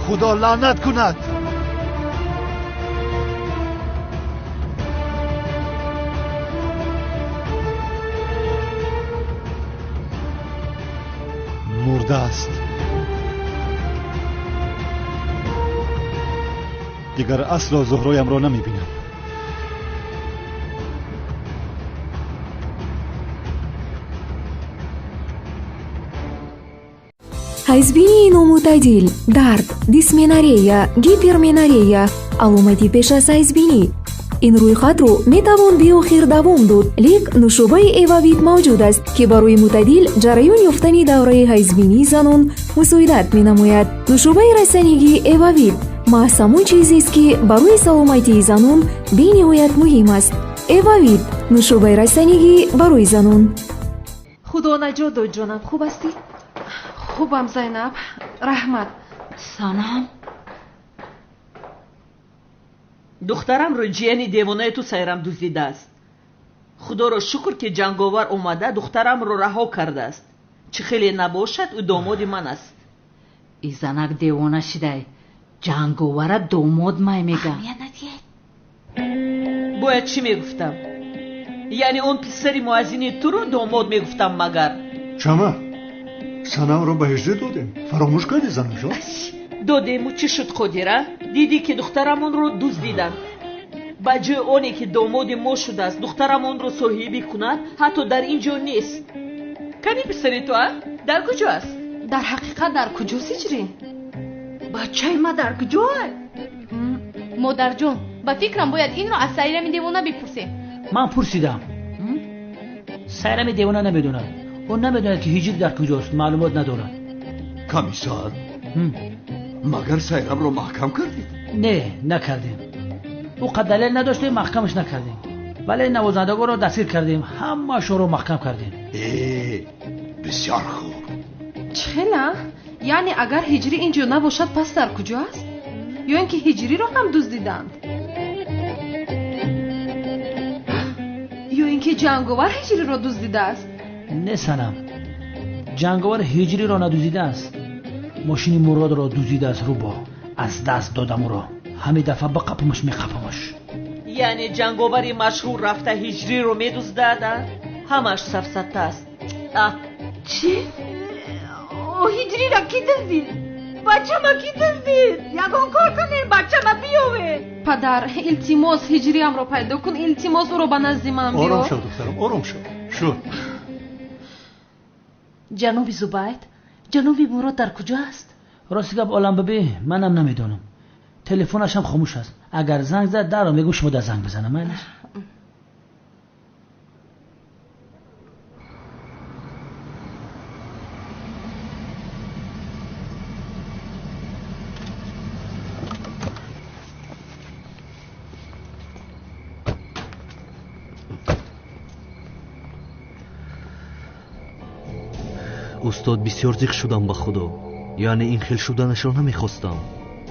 Худо лаънат кунад. Мурда аст. Дигар асло Зуҳроямро намебинам. Ҳайзбинии номӯътадил, дард, дисменорея, гиперменорея, аломати пеш аз ҳайзбинӣ. Ин рӯйхатро метавон беохир давом дод, лек нӯшобаи Эвавит мавҷуд аст, ки барои мӯътадил ҷараён ёфтани давраи ҳайзбинии занон мусоидат менамояд. Нӯшобаи растанигии Эвавит маҳз ҳамон чизест, ки барои саломатии занон бениҳоят муҳим аст. Эвавит нӯшобаи растанигӣ барои занон. Худо наҷот дод, ҷонам, хуб ҳастӣ? Хубам, Зайнаб, раҳмат. Санам, духтарамро ҷияни девонаи ту Сайрам дуздидааст. Худоро шукр, ки ҷанговар омада духтарамро раҳо кардааст. Чӣ хеле набошад, ӯ домоди ман аст. И занак девона шидай, ҷанговара домод май мега. Бояд чӣ мегуфтам? Яъне он писари муаззини туро домод мегуфтам магар? Чама, Санамро ба ҳиҷрӣ додем. Фаромӯш кардӣ, занамҷон? Додему чӣ шуд, Қодира? Дидӣ, ки духтарамонро дуздиданд. Ба ҷои оне ки домоди мо шудааст, духтарамонро соҳибӣ кунад, ҳатто дар ин ҷо нест. Кани писари ту, а? Дар куҷо аст? Дар ҳақиқат дар куҷост ҳиҷрӣ? Бачаи ма дар куҷое? Модарҷон, ба фикрам бояд инро аз Сайрами девона бипурсем. Ман пурсидам. Сайрами девона намедонад. Ӯ намедонад, ки ҳиҷр дар куҷост, маълумот надорад. Комиссар, магар Сайрамро маҳкам кардед? Не, накардем. Ӯ қад далел надоштем, маҳкамаш накардем. Вале навозандагонро дастгир кардем, ҳамаашонро маҳкам кардем. Э, бисёр хуб. Чӣ хела? Яъне агар ҳиҷрӣ ин ҷо набошад, пас дар куҷо аст? Ё ин ки ҳиҷриро ҳам дуздиданд? Ё ин ки ҷанговар ҳиҷриро дуздидааст? Не, Санам, ҷанговар ҳиҷриро надуздидааст. Мошини Муродро дуздидааст. Рӯбо аз даст додам ӯро. Ҳамин дафъа биқапамаш, меқапамаш. Яъне ҷанговари машҳур рафта ҳиҷриро медуздад, а? Ҳамааш сафсата аст. А чӣ? Ҳиҷриро кӣ дуздид? Бачама кӣ дуздид? Ягон кор кунем, бачама биёвед. Падар, илтимос, ҳиҷриамро пайдо кун, илтимос, ӯро ба назди ман биёр. Ором шав, духтарам, ором шав. Шуд. Ҷаноби Зубайд, ҷаноби Мурод дар куҷо аст? Рости гап, олам бибӣ, манам намедонам. Телефонашам хомӯш аст. Агар занг зад, дарро мегӯ шумо дар занг бизанам, майлаш? Устод, бисёр зиқ шудам ба Худо. Яъне ин хел шуданашро намехостам.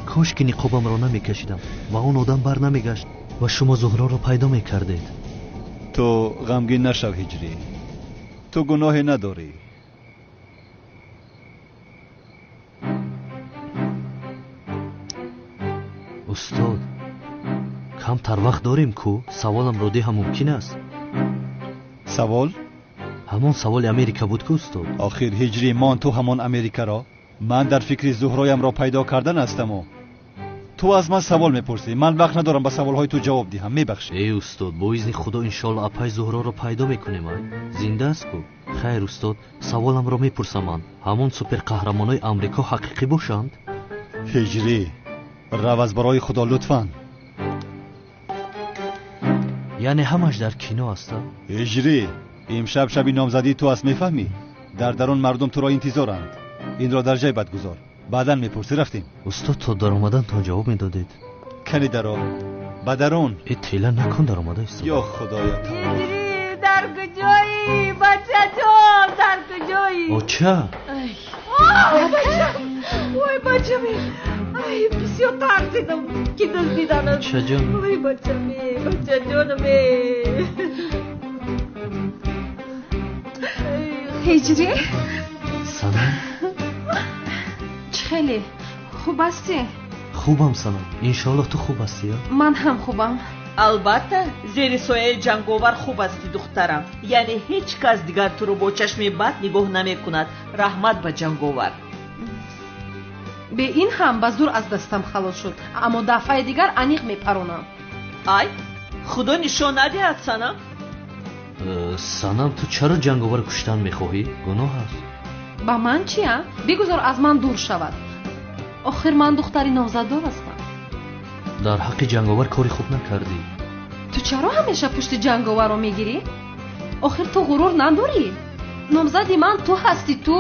Кош ки ниқобамро намекашидам ва он одам бар намегашт ва шумо Зуҳроро пайдо мекардед. Ту ғамгин нашав, ҳиҷрӣ. Ту гуноҳе надорӣ. Устод, камтар вақт дорем ку? Саволамро диҳам мумкин аст? Савол? Ҳамон саволи Америка буд ку, устод? Охир, ҳиҷрӣ, мон ту ҳамон Америкаро. Ман дар фикри Зуҳроямро пайдо кардан ҳастаму ту аз ман савол мепурсӣ. Ман вақт надорам ба саволҳои ту ҷавоб диҳам, мебахшӣ. Эй устод, бо изни Худо иншоалло апай Зуҳроро пайдо мекунем. Ай зинда аст ку? Хайр, устод, саволамро мепурсам ман. Ҳамон суперқаҳрамонои Амрико ҳақиқӣ бошанд? Ҳиҷрӣ, рав аз барои Худо, лутфан. Яъне ҳамаш дар кино аст? Ҳиҷрӣ, имшаб шаби номзадии ту аст, мефаҳмӣ? Дар дарун мардум туро интизоранд. Инро дар ҷайбат гузор, баъдан мепурсӣ. Рафтем. Устод, то даромадантон ҷавоб медодед. Кани даро, ба дарун. Э, тела накун, даромада истода. Ё Худоя, тамом. Ҳиҷрӣ, дар куҷоӣ, бачаҷон, дар куҷоӣ? Оча. Ой, бачам, ой, бачаме, ай, бисёр тарсидам, ки дуздиданат. Очаҷон. Ой, бачаме, бачаҷонаме. Ҳиҷрӣ. Санам. Чӣ хеле? Хуб ҳастӣ? Хубам, Санам. Иншоаллоҳ ту хуб ҳастӣ? Ман ҳам хубам. Албатта, зери сояи ҷанговар хуб ҳастӣ, духтарам. Яъне ҳеҷ кас дигар туро бо чашми бад нигоҳ намекунад. Раҳмат ба ҷанговар. Бе ин ҳам ба зур аз дастам халос шуд, аммо дафъаи дигар аниқ мепаронам. Ай, худо нишон надиҳад, Санам. Санам, ту чаро ҷанговар куштан мехоҳӣ? Гуноҳ аст. Ба ман чи, а? Бигузор аз ман дур шавад. Охир ман духтари номзаддор ҳастам. Дар ҳаққи ҷанговар кори хуб накардӣ. Ту чаро ҳамеша пушти ҷанговарро мегирӣ? Охир ту ғурур надорӣ? Номзади ман ту ҳастӣ, ту.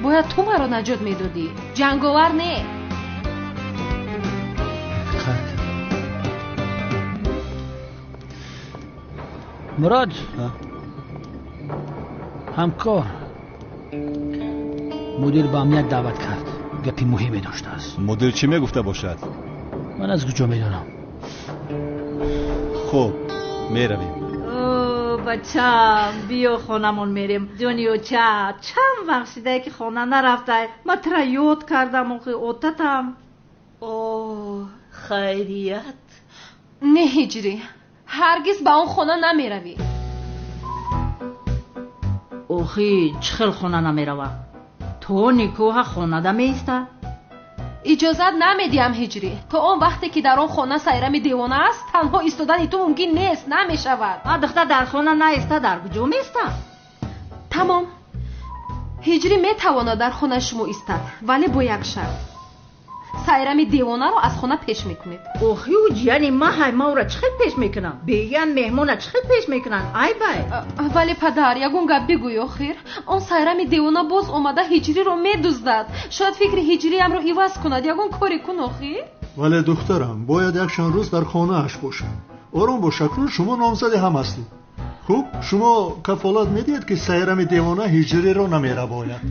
Бояд ту маро наҷот медодӣ. Ҷанговар не. Мурод, ҳамкор, мудир ба амният даъват кард. Гапи муҳиме доштааст. Мудир чӣ мегуфта бошад? Ман аз куҷо медонам? Хуб, меравем. Бачам, биё хонамон мерем. Ҷони оча, чанд вақт шидае ки хона нарафтай. Ман тура ёд кардам, охи отатам. О, хайрият. Не, Ҳиҷрӣ, ҳаргиз ба он хона намеравӣ. Охи, чӣ хел хона намерава? То никоҳа хонада меиста? Иҷозат намедиҳам, Ҳиҷрӣ. То он вақте ки дар он хона Сайрами девона аст, танҳо истодани ту мумкин нест, намешавад. А духтар дар хона наиста, дар куҷо меиста? Тамом. Ҳиҷрӣ метавонад дар хонаи шумо истад, вале бо як шарт. Сайрами девонаро аз хона пеш мекунед. Охи, ӯ ҷияни маҳай, ма ӯра чӣ хел пеш мекунам? Беян меҳмона чӣ хел пеш мекунанд? Ай бай. Вале падар, ягон гап бигӯй охир. Он Сайрами девона боз омада Ҳиҷриро медуздад. Шояд фикри Ҳиҷриамро иваз кунад. Ягон коре кун охир. Вале духтарам, бояд якчанд рӯз дар хонааш бошад. Ором бош, акнун шумо номзади ҳам ҳастед. Хуб, шумо кафолат медиҳед, ки Сайрами девона Ҳиҷриро намерабояд?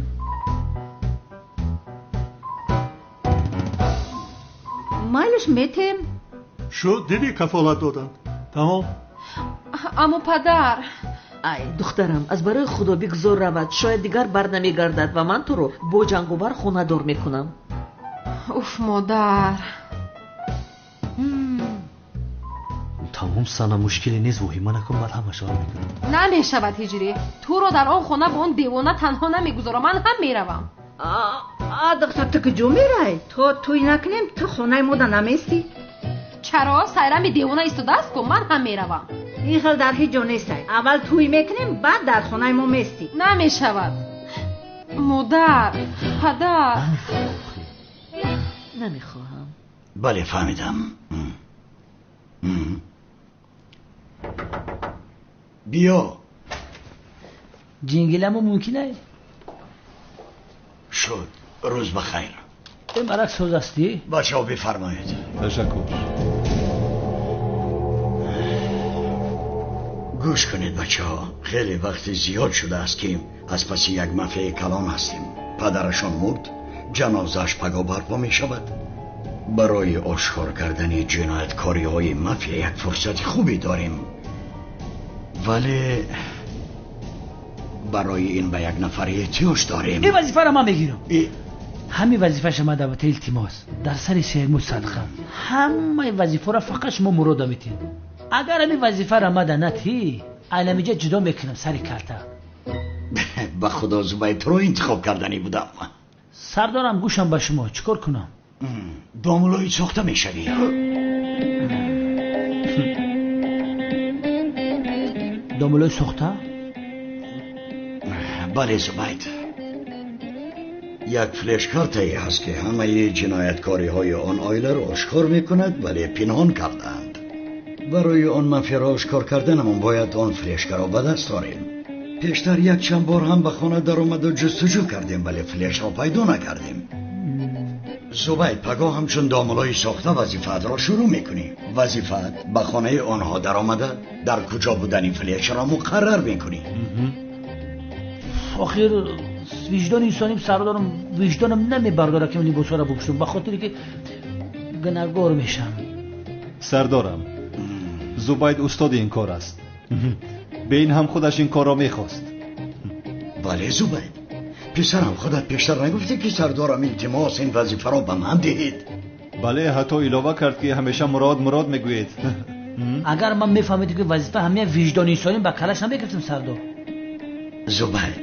Майлаш метем. Шуд, дидӣ, кафолат доданд. Тамом. Аммо падар. Ай, духтарам, аз барои худо бигзор равад. Шояд дигар бар намегардад ва ман туро бо ҷанговар хонадор мекунам. Уф, модар. Тамом, Сана, мушкиле нест, воҳима накун, баъд ҳамаашро мекунам. Намешавад, Ҳиҷрӣ. Туро дар он хона бо он девона танҳо намегузорам. Ман ҳам меравам. А духтар, ту куҷо мерай? То тӯй накунем, ту хонаи мода наместӣ? Чаро? Сайрами девона истодааст ку, ман ҳам меравам. Ин хел дар ҳеҷ ҷо нестай. Аввал тӯй мекунем, баъд дар хонаи мо местӣ. Намешавад. Модар, падар. Намехоҳам. Бале, фаҳмидам. Биё. Ҷингиламо мумкин ай? Шуд. Рӯз ба хайр. Марак соз ҳастӣ? Бачаҳо, бифармоед. Ташаккур. Гӯш кунед, бачаҳо, хеле вақти зиёд шудааст, ки аз паси як мафияи калон ҳастем. Падарашон мурд, ҷанозааш паго барпо мешавад. Барои ошкор кардани ҷинояткориҳои мафия як фурсати хубе дорем, вале барои ин ба як нафар эҳтиёҷ дорем. Ин вазифаро ман мегирам. Ҳамин вазифаша ман даъвата илтимос. Дар сари сермуд садқа. Ҳамаи вазифаро фақат шумо Мурода метиҳед. Агар ҳамин вазифаро мада натӣ, айнамиҷа ҷудо мекунам сари калта. Ба худо, Зубайд, туро интихоб карданӣ будам. Сардорам, гӯшам ба шумо, чӣ кор кунам? Домулои сохта мешавӣ. Домулои сохта? Бале, Зубайд. Як флешкартае ҳаст, ки ҳамаи ҷинояткориҳои он оиларо ошкор мекунад, вале пинҳон кардаанд. Барои он мафияро ошкор карданамон бояд он флешкаро ба даст орем. Пештар якчанд бор ҳам ба хона даромаду ҷустуҷӯ кардем, вале флешро пайдо накардем. Зубайд, пагоҳ ҳамчун домулои сохта вазифаатро шурӯъ мекунӣ. Вазифаат ба хонаи онҳо даромада, дар куҷо будани флешро муқаррар мекунӣ. Охир виҷдони инсоним, сардорам, виҷдонам намебардорад, ки либосҳоро бипӯшам, ба хотире ки гунаҳгор мешам. Сардорам, Зубайд устоди ин кор аст. Бе ин ҳам худаш ин корро мехост. Бале, Зубайд, Писарам, худат пештар нагуфтӣ ки сардорам илтимос ин вазифаро ба ман диҳед? Бале, ҳатто илова кард ки ҳамеша Мурод Мурод мегӯед. Агар ман мефаҳмидам ки вазифа ҳамия виҷдони инсонӣ ба калаш намегирифтам сардор. Зубайд,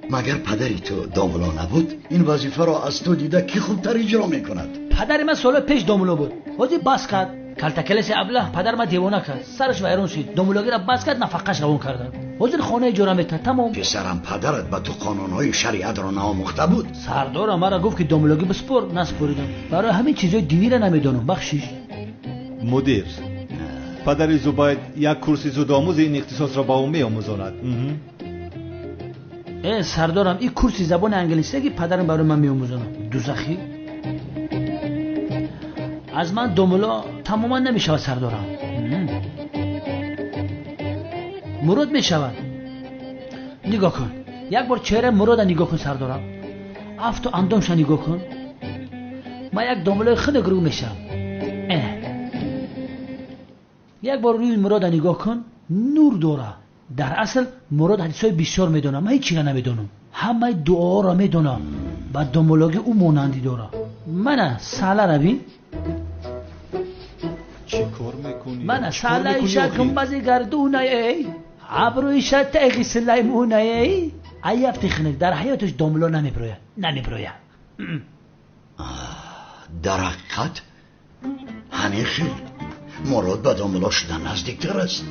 магар падари ту домулло набуд? Ин вазифаро аз ту дида кӣ хубтар иҷро мекунад? Падари ман солҳои пеш домулло буд. Ҳозир бас кард. Калтакелеси аблаҳ падар ман девона кард. Сараш вайрон шуд. Домуллогиро бас кард, нафақаш равон карданд. Ҳозир хона иҷора метаҳад, тамом. Писарам, падарат ба ту қонунҳои шариатро наомӯхта буд? Сардорам маро гуфт ки домуллогӣ биспор, наспоридам. Барои ҳамин чизҳои диниро намедонам, бахшиш. Мудир, падари Зубайд як курси зудомӯзи ин ихтисосро ба ӯ меомӯзонад. Сардорам, ин курси забони англисие ки падарам барои ман меомӯзонад. Дузахӣ? Аз ман домулло тамоман намешавад сардорам. Мурод мешавад. Нигоҳ кун. Як бор чеҳраи Мурода нигоҳ кун сардорам. Афту андомша нигоҳ кун. Ман як домуллои хунук рӯ мешавам. Як бор рӯи Мурода нигоҳ кун, нур дора. Дар асл Мурод ҳадисҳои бисёр медонам, ман ҳеҷ чиро намедонам. Ҳамаи дуоҳоро медонам. Ба домуллогӣ ӯ монандӣ дорад. Мана салара бин. Чӣ кор мекунӣ? Мана салаиша гумбази гардунае, абрӯиша теғи сулаймунае. Аяфти хунук дар ҳаёташ домулло намебирояд, намебирояд. Дар ҳақиқат ҳамин хел Мурод ба домулло шудан наздиктар аст.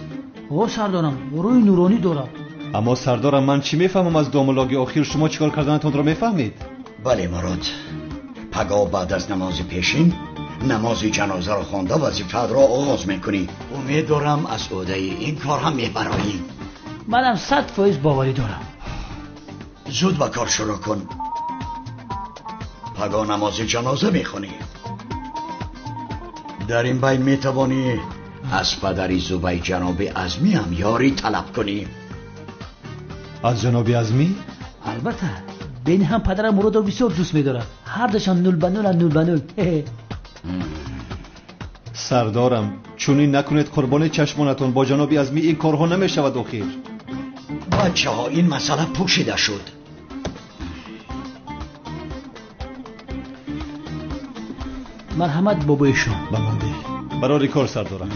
О сардорам, рӯи нуронӣ дорад. Аммо сардорам, ман чӣ мефаҳмам аз домуллогӣ? Охир шумо чӣ кор карданатонро мефаҳмед? Бале Мурод, пагоҳ баъд аз намози пешин намози ҷанозаро хонда вазифаатро оғоз мекунӣ. Умед дорам аз ӯҳдаи ин кор ҳам мебароӣ. Манам 100% боварӣ дорам. Зуд ба кор шурӯъ кун. Пагоҳ намози ҷаноза мехонӣ. Дар ин байн метавонӣ аз падари Зубайд ҷаноби Азмӣ ҳам ёрӣ талаб кунӣ. Аз ҷаноби Азмӣ? Албатта, бени ҳам падарам Муродро бисёр дӯст медорад. Ҳардушам 0 ба 0 0 ба 0. Сардорам, чунин накунед, қурбони чашмонатон. Бо ҷаноби Азмӣ ин корҳо намешавад охир. Бачаҳо, ин масъала пӯшида шуд. Марҳамат бобои шумо. Ба ман деҳ. Барори кор сардорам.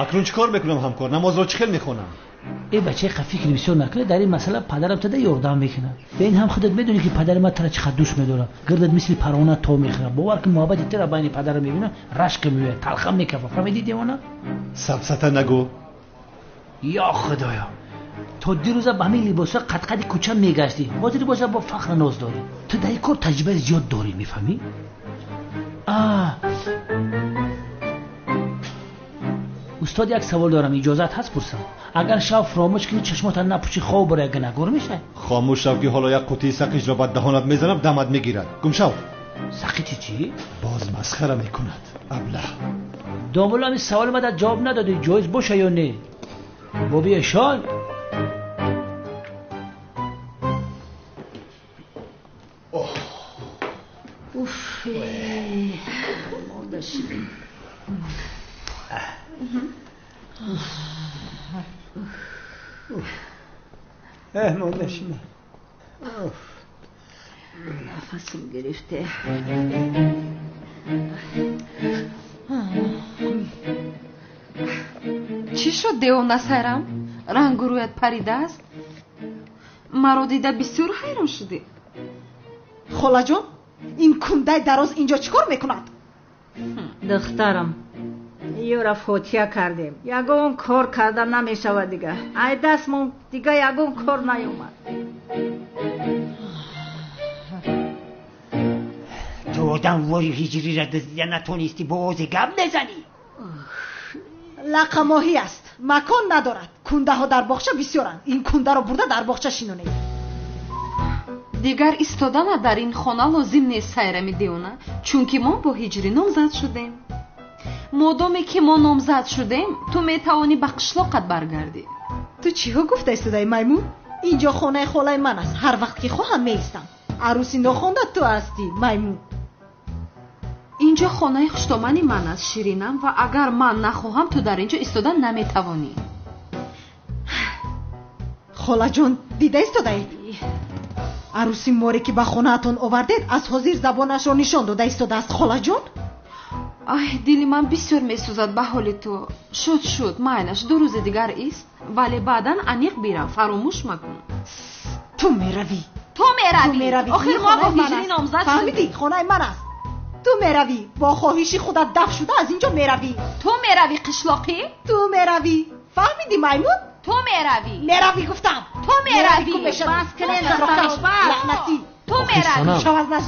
Акнун чӣ кор мекунам ҳамкор? Намозро чӣ хел мехонам? Э бачаи фикр бисёр накунед, дар ин масъала падарам тада ёрдам мекунад. Ба ин ҳам худат медонӣ ки падари ман тара чӣ қадр дӯст медорад. Гирдат мисли парвона то мехӯрад. Бовар кун, муҳаббати тара байни падарам мебинам, рашк меояд, талхам мекафад. Фаҳмидӣ девона? Сафсата нагӯ. Ё Худоё, то дирӯза ба ҳамин либосҳо қадқади кӯча мегаштӣ, ҳозир боша бо фахр ноз дорӣ. Ту дар ин кор таҷрибаи зиёд дорӣ, мефаҳмӣ? Устод, як савол дорам, иҷозат ҳаст пурсам? Агар шав фаромӯш кунӣ, чашмотан напӯшӣ, хоб барои гунаҳгор мешавӣ? Хомӯш шав ки ҳоло як қутии сақиҷро ба даҳонат мезанам, дамат мегирад. Гум шав. Сақичи чӣ? Боз масхара мекунад, аблаҳ. Домулло, ҳамин саволи мада ҷавоб надодӣ, ҷоиз боша ё не? Боби эшон. Уф, мурда шудем. Мурда шудем. Нафасам гирифте. Чӣ шуд девона Сайрам? Рангу рӯят паридааст? Маро дида бисёр ҳайрон шудӣ. Холаҷон, ин кундаи дароз инҷо чӣ кор мекунад? Духтарам, ёра фотиҳа кардем. Ягон кор карда намешавад дига. Ай дастмон дига ягон кор наёмад. Ту одам вори ҳиҷриро дуздида натонистӣ, бо ози гап мезанӣ? Лақамоҳӣ аст, макон надорад. Кундаҳо дар боғча бисёранд. Ин кундаро бурда дар боғча шинонед. Дигар истодана дар ин хона лозим нест, Сайрами девона, чунки мо бо ҳиҷрӣ номзад шудем. Модоме ки мо номзад шудем, ту метавонӣ ба қишлоқат баргардӣ. Ту чиҳо гуфта истодаи, маймун? Инҷо хонаи холаи ман аст. Ҳар вақт ки хоҳам меистам. Арӯси нохонда ту ҳастӣ, маймун. Инҷо хонаи хуштомани ман аст, Ширинам, ва агар ман нахоҳам, ту дар инҷо истода наметавонӣ. Холаҷон, дида истодаед? Арӯси море ки ба хонаатон овардед, аз ҳозир забонашро нишон дода истодааст, холаҷон. Ай, дили ман бисёр месӯзад ба ҳоли ту. Шуд, шуд, майлаш, 2 рӯзи дигар ист, вале баъдан аниқ бирав, фаромӯш макун. Ту меравӣ. Ту меравӣ. Охир мо бо ҳиҷрӣ номзад шудем. Фаҳмидӣ? Хонаи ман аст. Ту меравӣ. Бо хоҳиши худат даф шуда аз инҷо меравӣ. Ту меравӣ, қишлоқӣ? Ту меравӣ. Фаҳмидӣ, маймун? Ту меравӣ. Меравӣ гуфтам. Ту меравӣ. Бас кунед, лаънатӣ. Ту меравӣ.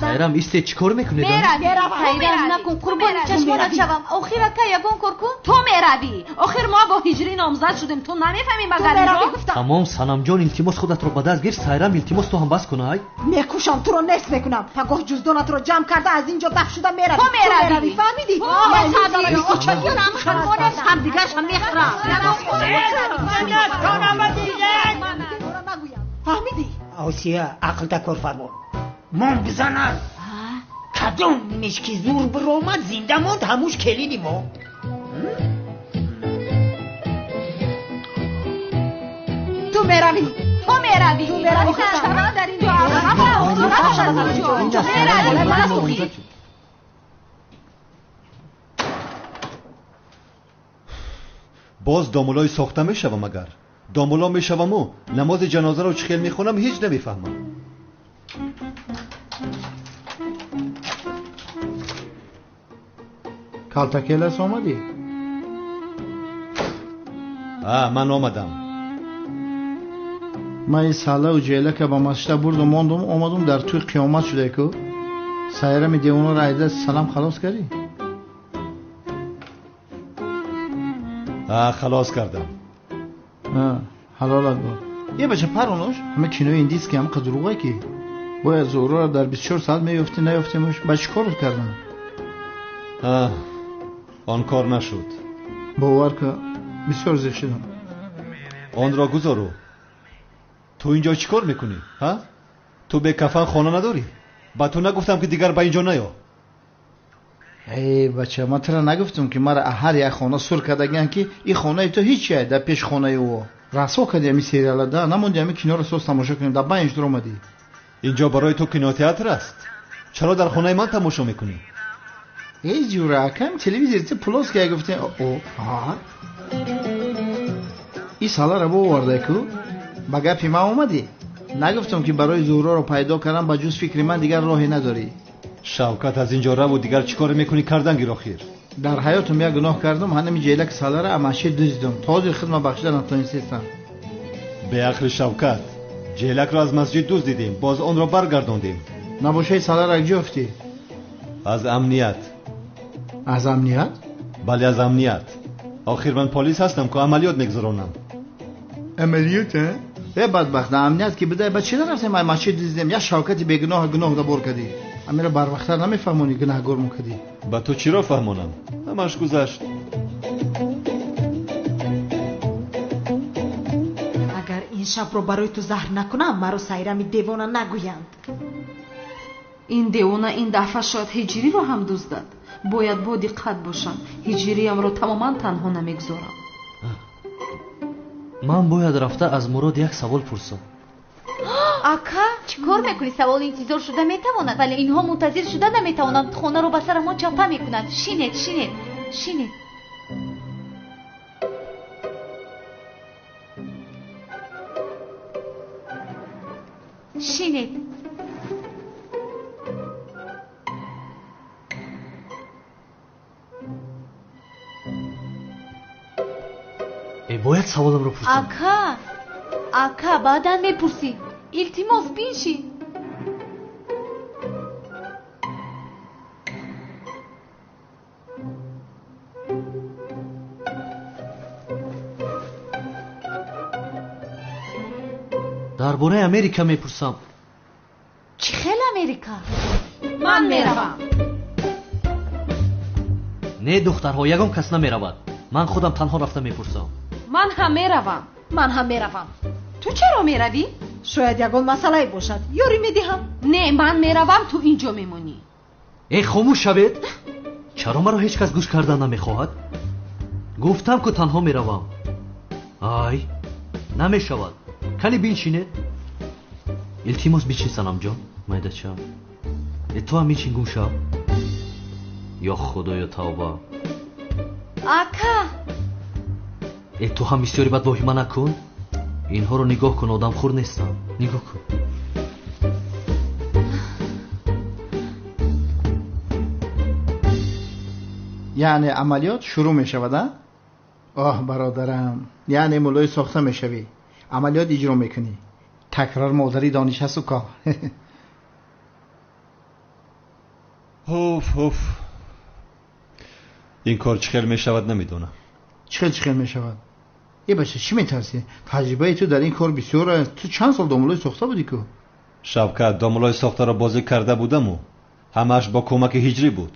Сайрам, исте, чӣ кор мекунед? Сайрам, накун, қурбони чашмонат шавам. Охир ака, ягон кор кун. Ту меравӣ. Охир мо бо ҳиҷрӣ номзад шудем. Ту намефаҳмӣ магар инро? Тамом, Санамҷон, илтимос, худатро ба даст гир. Сайрам, илтимос, ту ҳам бас кун, ай. Мекушам, туро нест мекунам. Пагоҳ ҷуздонатро ҷамъ карда аз инҷо даф шуда меравӣ. Ту меравӣ. Фаҳмидӣ? Ҳамдигаршам мехӯрам. Фаҳмидӣ? Осия, ақлта кор фармо. Мон бизанад. Кадом мешки зур биромад, зинда монд, ҳамуш келини мо. Ту меравӣ. Ту меравӣ. Ту меравӣ. Чаро дар инҷо меравӣ? Боз домулои сохта мешавам агар. Домуло мешаваму намози ҷанозаро чӣ хел мехонам ҳеҷ намефаҳмам. Калтакелас омадӣ? Ман омадам. Ман ин саллаву ҷелака ба масҷида бурдум, мондум, омадум, дар тӯй қиёмат шуда ку. Сайрами девонаро айда салам халос кардӣ? Халос кардам. Ҳалолат бод. Е бача, паронош, ҳама кинои индийский ҳам қадруға ки. Бояд Зуҳроро дар 24 соат меёфтӣ, наёфтемаш, ба чӣ кор кардам? Он кор нашуд. Бовар ка, бисёр зиқ шудам. Онро гузору. Ту инҷо чӣ кор мекунӣ, ҳа? Ту бекафан хона надорӣ? Ба ту нагуфтам ки дигар ба инҷо наё? Эй бача, ман тура нагуфтам ки мара ҳар як хона сур кардагиан ки ин хонаи ту ҳеҷ дар пеш хонаи ӯ. Расво кардӣ ҳамин сериала, да намонди ҳамин киноро соз тамошо кунем, дар байн дур омадӣ. Инҷо барои ту кинотеатр аст. Чаро дар хонаи ман тамошо мекунӣ? Эй ҷура, акам телевизор ти плоский я гуфтем. О, ҳа. Ин салара боварда ку? Ба гапи ман омадӣ? Нагуфтам ки барои Зуҳроро пайдо кардан ба ҷуз фикри ман дигар роҳе надорӣ. Шавкат, аз инҷо раву дигар чӣ коре мекунӣ кардан гир охир. Дар ҳаётам як гуноҳ кардам, ҳанами ҷелак салара амаши дуздидам. То ҳозир хидма бахшида натонистам. Беақли Шавкат, ҷелакро аз масҷид дуздидем, боз онро баргардондем. Набошаи салара куҷо ёфтӣ? Аз амният. Аз амният? Бале, аз амният. Охир ман полис ҳастам ку амалиёт мегузаронам. Амалиёт, а? Э бадбахт, амният ки бидай, ба чӣ нарафтем ай масҷид дуздидем? Як Шавкати бегуноҳ гуноҳ дабор кардӣ. Амира барвақттар намефаҳмонӣ, гунаҳгор мукардӣ. Ба ту чиро фаҳмонам? Ҳамаш гузашт. Агар ин шабро барои ту заҳр накунам, маро Сайрами девона нагӯянд. Ин девона ин дафъа шояд ҳиҷриро ҳам дуздад. Бояд бо диққат бошам. Ҳиҷриямро тамоман танҳо намегузорам. Ман бояд рафта аз Мурод як савол пурсам. Ака, чӣ кор мекунӣ? Савол интизор шуда метавонад, вале инҳо мунтазир шуда наметавонанд. Хонаро ба сарамон чапа мекунанд. Шинед, шинед, шинед. Шинед. Бояд саволамро пурсам. Ака, ака, баъдан мепурсӣ. Илтимос, биншин. Дар бораи Америка мепурсам. Чӣ хел Америка? Ман меравам. Не, духтарҳо, ягон кас намеравад. Ман худам танҳо рафта мепурсам. Ман ҳам меравам. Ман ҳам меравам. Ту чаро меравӣ? Шояд ягон масъалае бошад. Ёрӣ медиҳам. Не, ман меравам, ту инҷо мемонӣ. Э, хомӯш шавед. Чаро маро ҳеҷ кас гӯш кардан намехоҳад? Гуфтам ку танҳо меравам. Ай, намешавад. Кани биншинед. Илтимос бичин, Санамҷон, майдачам. Э, ту ҳам бичин, гум шав. Ё Худоё, тавба. Ака! Э, ту ҳам бисёри бад воҳима накун. Инҳоро нигоҳ кун, одамхӯр нестам. Нигоҳ кун. Яъне амалиёт шурӯъ мешавад, а? Оҳ, бародарам, яъне муллои сохта мешавӣ, амалиёт иҷро мекунӣ. Такрор модари дониш ҳасту ко. Ҳуф, ҳуф. Ин кор чӣ хел мешавад, намедонам. Чӣ хел чӣ хел мешавад? Э бача, чӣ метарсӣ? Таҷрибаи ту дар ин кор бисёр аст. Ту чанд сол домулои сохта будӣ ку? Шавкат, домулои сохтаро бозӣ карда будаму ҳамааш бо кӯмаки ҳиҷрӣ буд.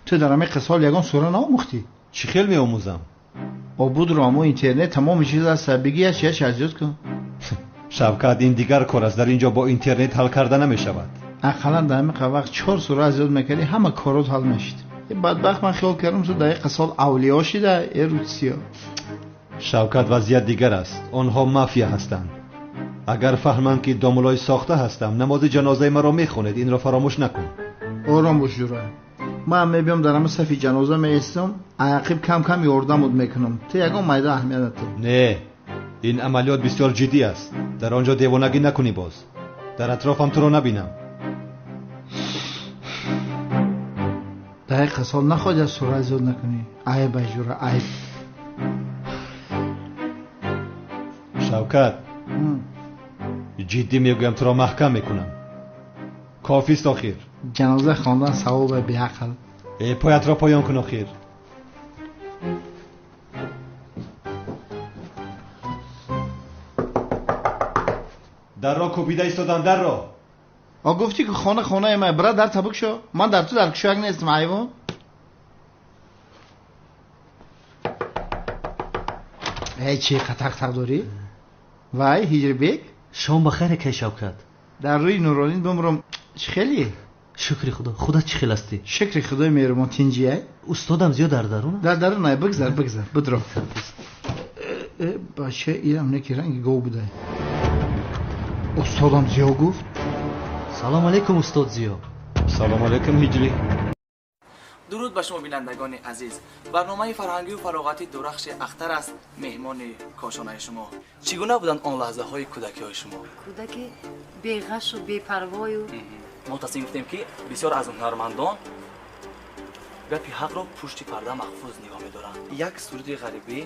Ту дар ҳамин қисол ягон сура наомӯхтӣ? Чӣ хел меомӯзам? Обудро амо интернет тамоми чиз аст. Бигӣ яч яч аз ёд кун. Шавкат, ин дигар кор аст. Дар ин ҷо бо интернет ҳал карда намешавад. Ақаллан дар ҳамин вақт 4 сура аз ёд мекардӣ, ҳама корот ҳал мешид. Бадбахт, ман хиёл кардам ту дар ин қисол авлиё шида, э русиё. Шавкат, вазъият дигар аст. Онҳо мафия ҳастанд. Агар фаҳманд ки домулои сохта ҳастам, намози ҷанозаи маро мехонед. Инро фаромӯш накун. Ором бош, ҷура. Ман мебиём дар ҳама сафи ҷаноза меистам, ақиб кам-кам ёрдамуд мекунам. Ту ягон майда аҳамият надор. Не, ин амалиёт бисёр ҷиддӣ аст. Дар он ҷо девонагӣ накунӣ боз. Дар атрофам туро набинам. Дар ин қисол нахоҳӣ аз сура зиёд накунӣ. Айб ай ҷура, айб. Шавкат, ҷиддӣ мегӯям, туро маҳкам мекунам. Кофист охир. Ҷаноза хондан савобе беақл. Э, поятро поён кун охир. Дарро кӯбида истодам, дарро. А гуфтӣ ки хона хонаи ман, бира дар табук шо. Ман дар ту дар кушояк нестам, ҳайвон. Эй, чӣ қатақ-тақ дорӣ? Вай, Ҳиҷрибек? Шом ба хайр, акай Шавкат. Дар рӯи Нуролин бимрам, чӣ хеле? Шукри Худо. Худат чӣ хел ҳастӣ? Шукри Худои меҳрубон, тинҷиай? Устодам зиёд дар дарун? Дар дарун ай, бигзар, бигзар, бидро. Э, бача, ирам неки ранги гов будай. Устодам зиё гуфт. Салом алейкум, устод Зиё. Салом алейкум, Ҳиҷрӣ. Дуруд ба шумо, бинандагони азиз. Барномаи фарҳангию фароғатӣ Дурахши Ахтар аст, меҳмони кошонаи шумо. Чӣ гуна буданд он лаҳзаҳои кӯдакиҳои шумо? Кӯдаки беғашу бепарвою. Мо тасмим гирифтем, ки бисёр аз ҳунармандон гапи ҳақро пушти парда маҳфуз нигоҳ медоранд. Як суруди ғарибӣ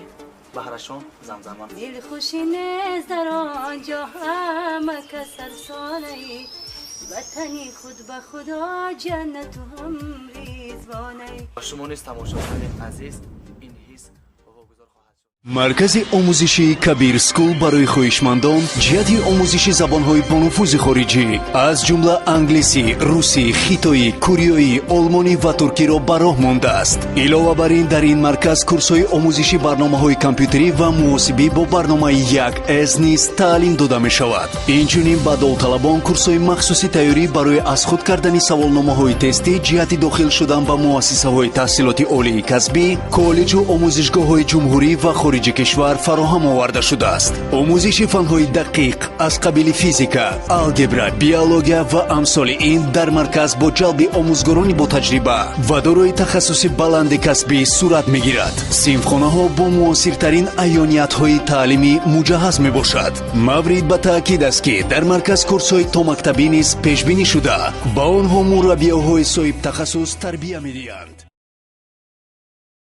баҳрашон замзама. Дилхушӣ нест дар он ҷо, ҳама кас сарсонаи ватани худ, ба Худо ҷаннату ҳам ризвонаи. Ба шумо низ, тамошобинони азиз, ин ҳис вогузор хоҳад шуд. Маркази омӯзишии Кабир Скул барои хоҳишмандон ҷиҳати омӯзиши забонҳои бонуфузи хориҷӣ, аз ҷумла англисӣ, русӣ, хитоӣ, кореоӣ, олмонӣ ва туркиро ба роҳ мондааст. Илова бар ин, дар ин марказ курсҳои омӯзиши барномаҳои компютерӣ ва муҳосибӣ бо барномаи 1С низ таълим дода мешавад. Инчунин ба довталабон курсҳои махсуси тайёрӣ барои аз худ кардани саволномаҳои тестӣ ҷиҳати дохил шудан ба муассисаҳои таҳсилоти олии касбӣ, коллеҷу омӯзишгоҳҳои ҷумҳурӣ ва хориҷи кишвар фароҳам оварда шудааст. Омӯзиши фанҳои дақиқ аз қабили физика, алгебра, биология ва амсоли ин дар марказ бо ҷалби омӯзгорони ботаҷриба ва дорои тахассуси баланди касбӣ сурат мегирад. Синфхонаҳо бо муосиртарин аёниятҳои таълимӣ муҷаҳҳаз мебошад. Маврид ба таъкид аст, ки дар марказ курсҳои томактабӣ низ пешбинӣ шуда, ба онҳо мураббиёҳои соҳибтахассус тарбия медиҳанд.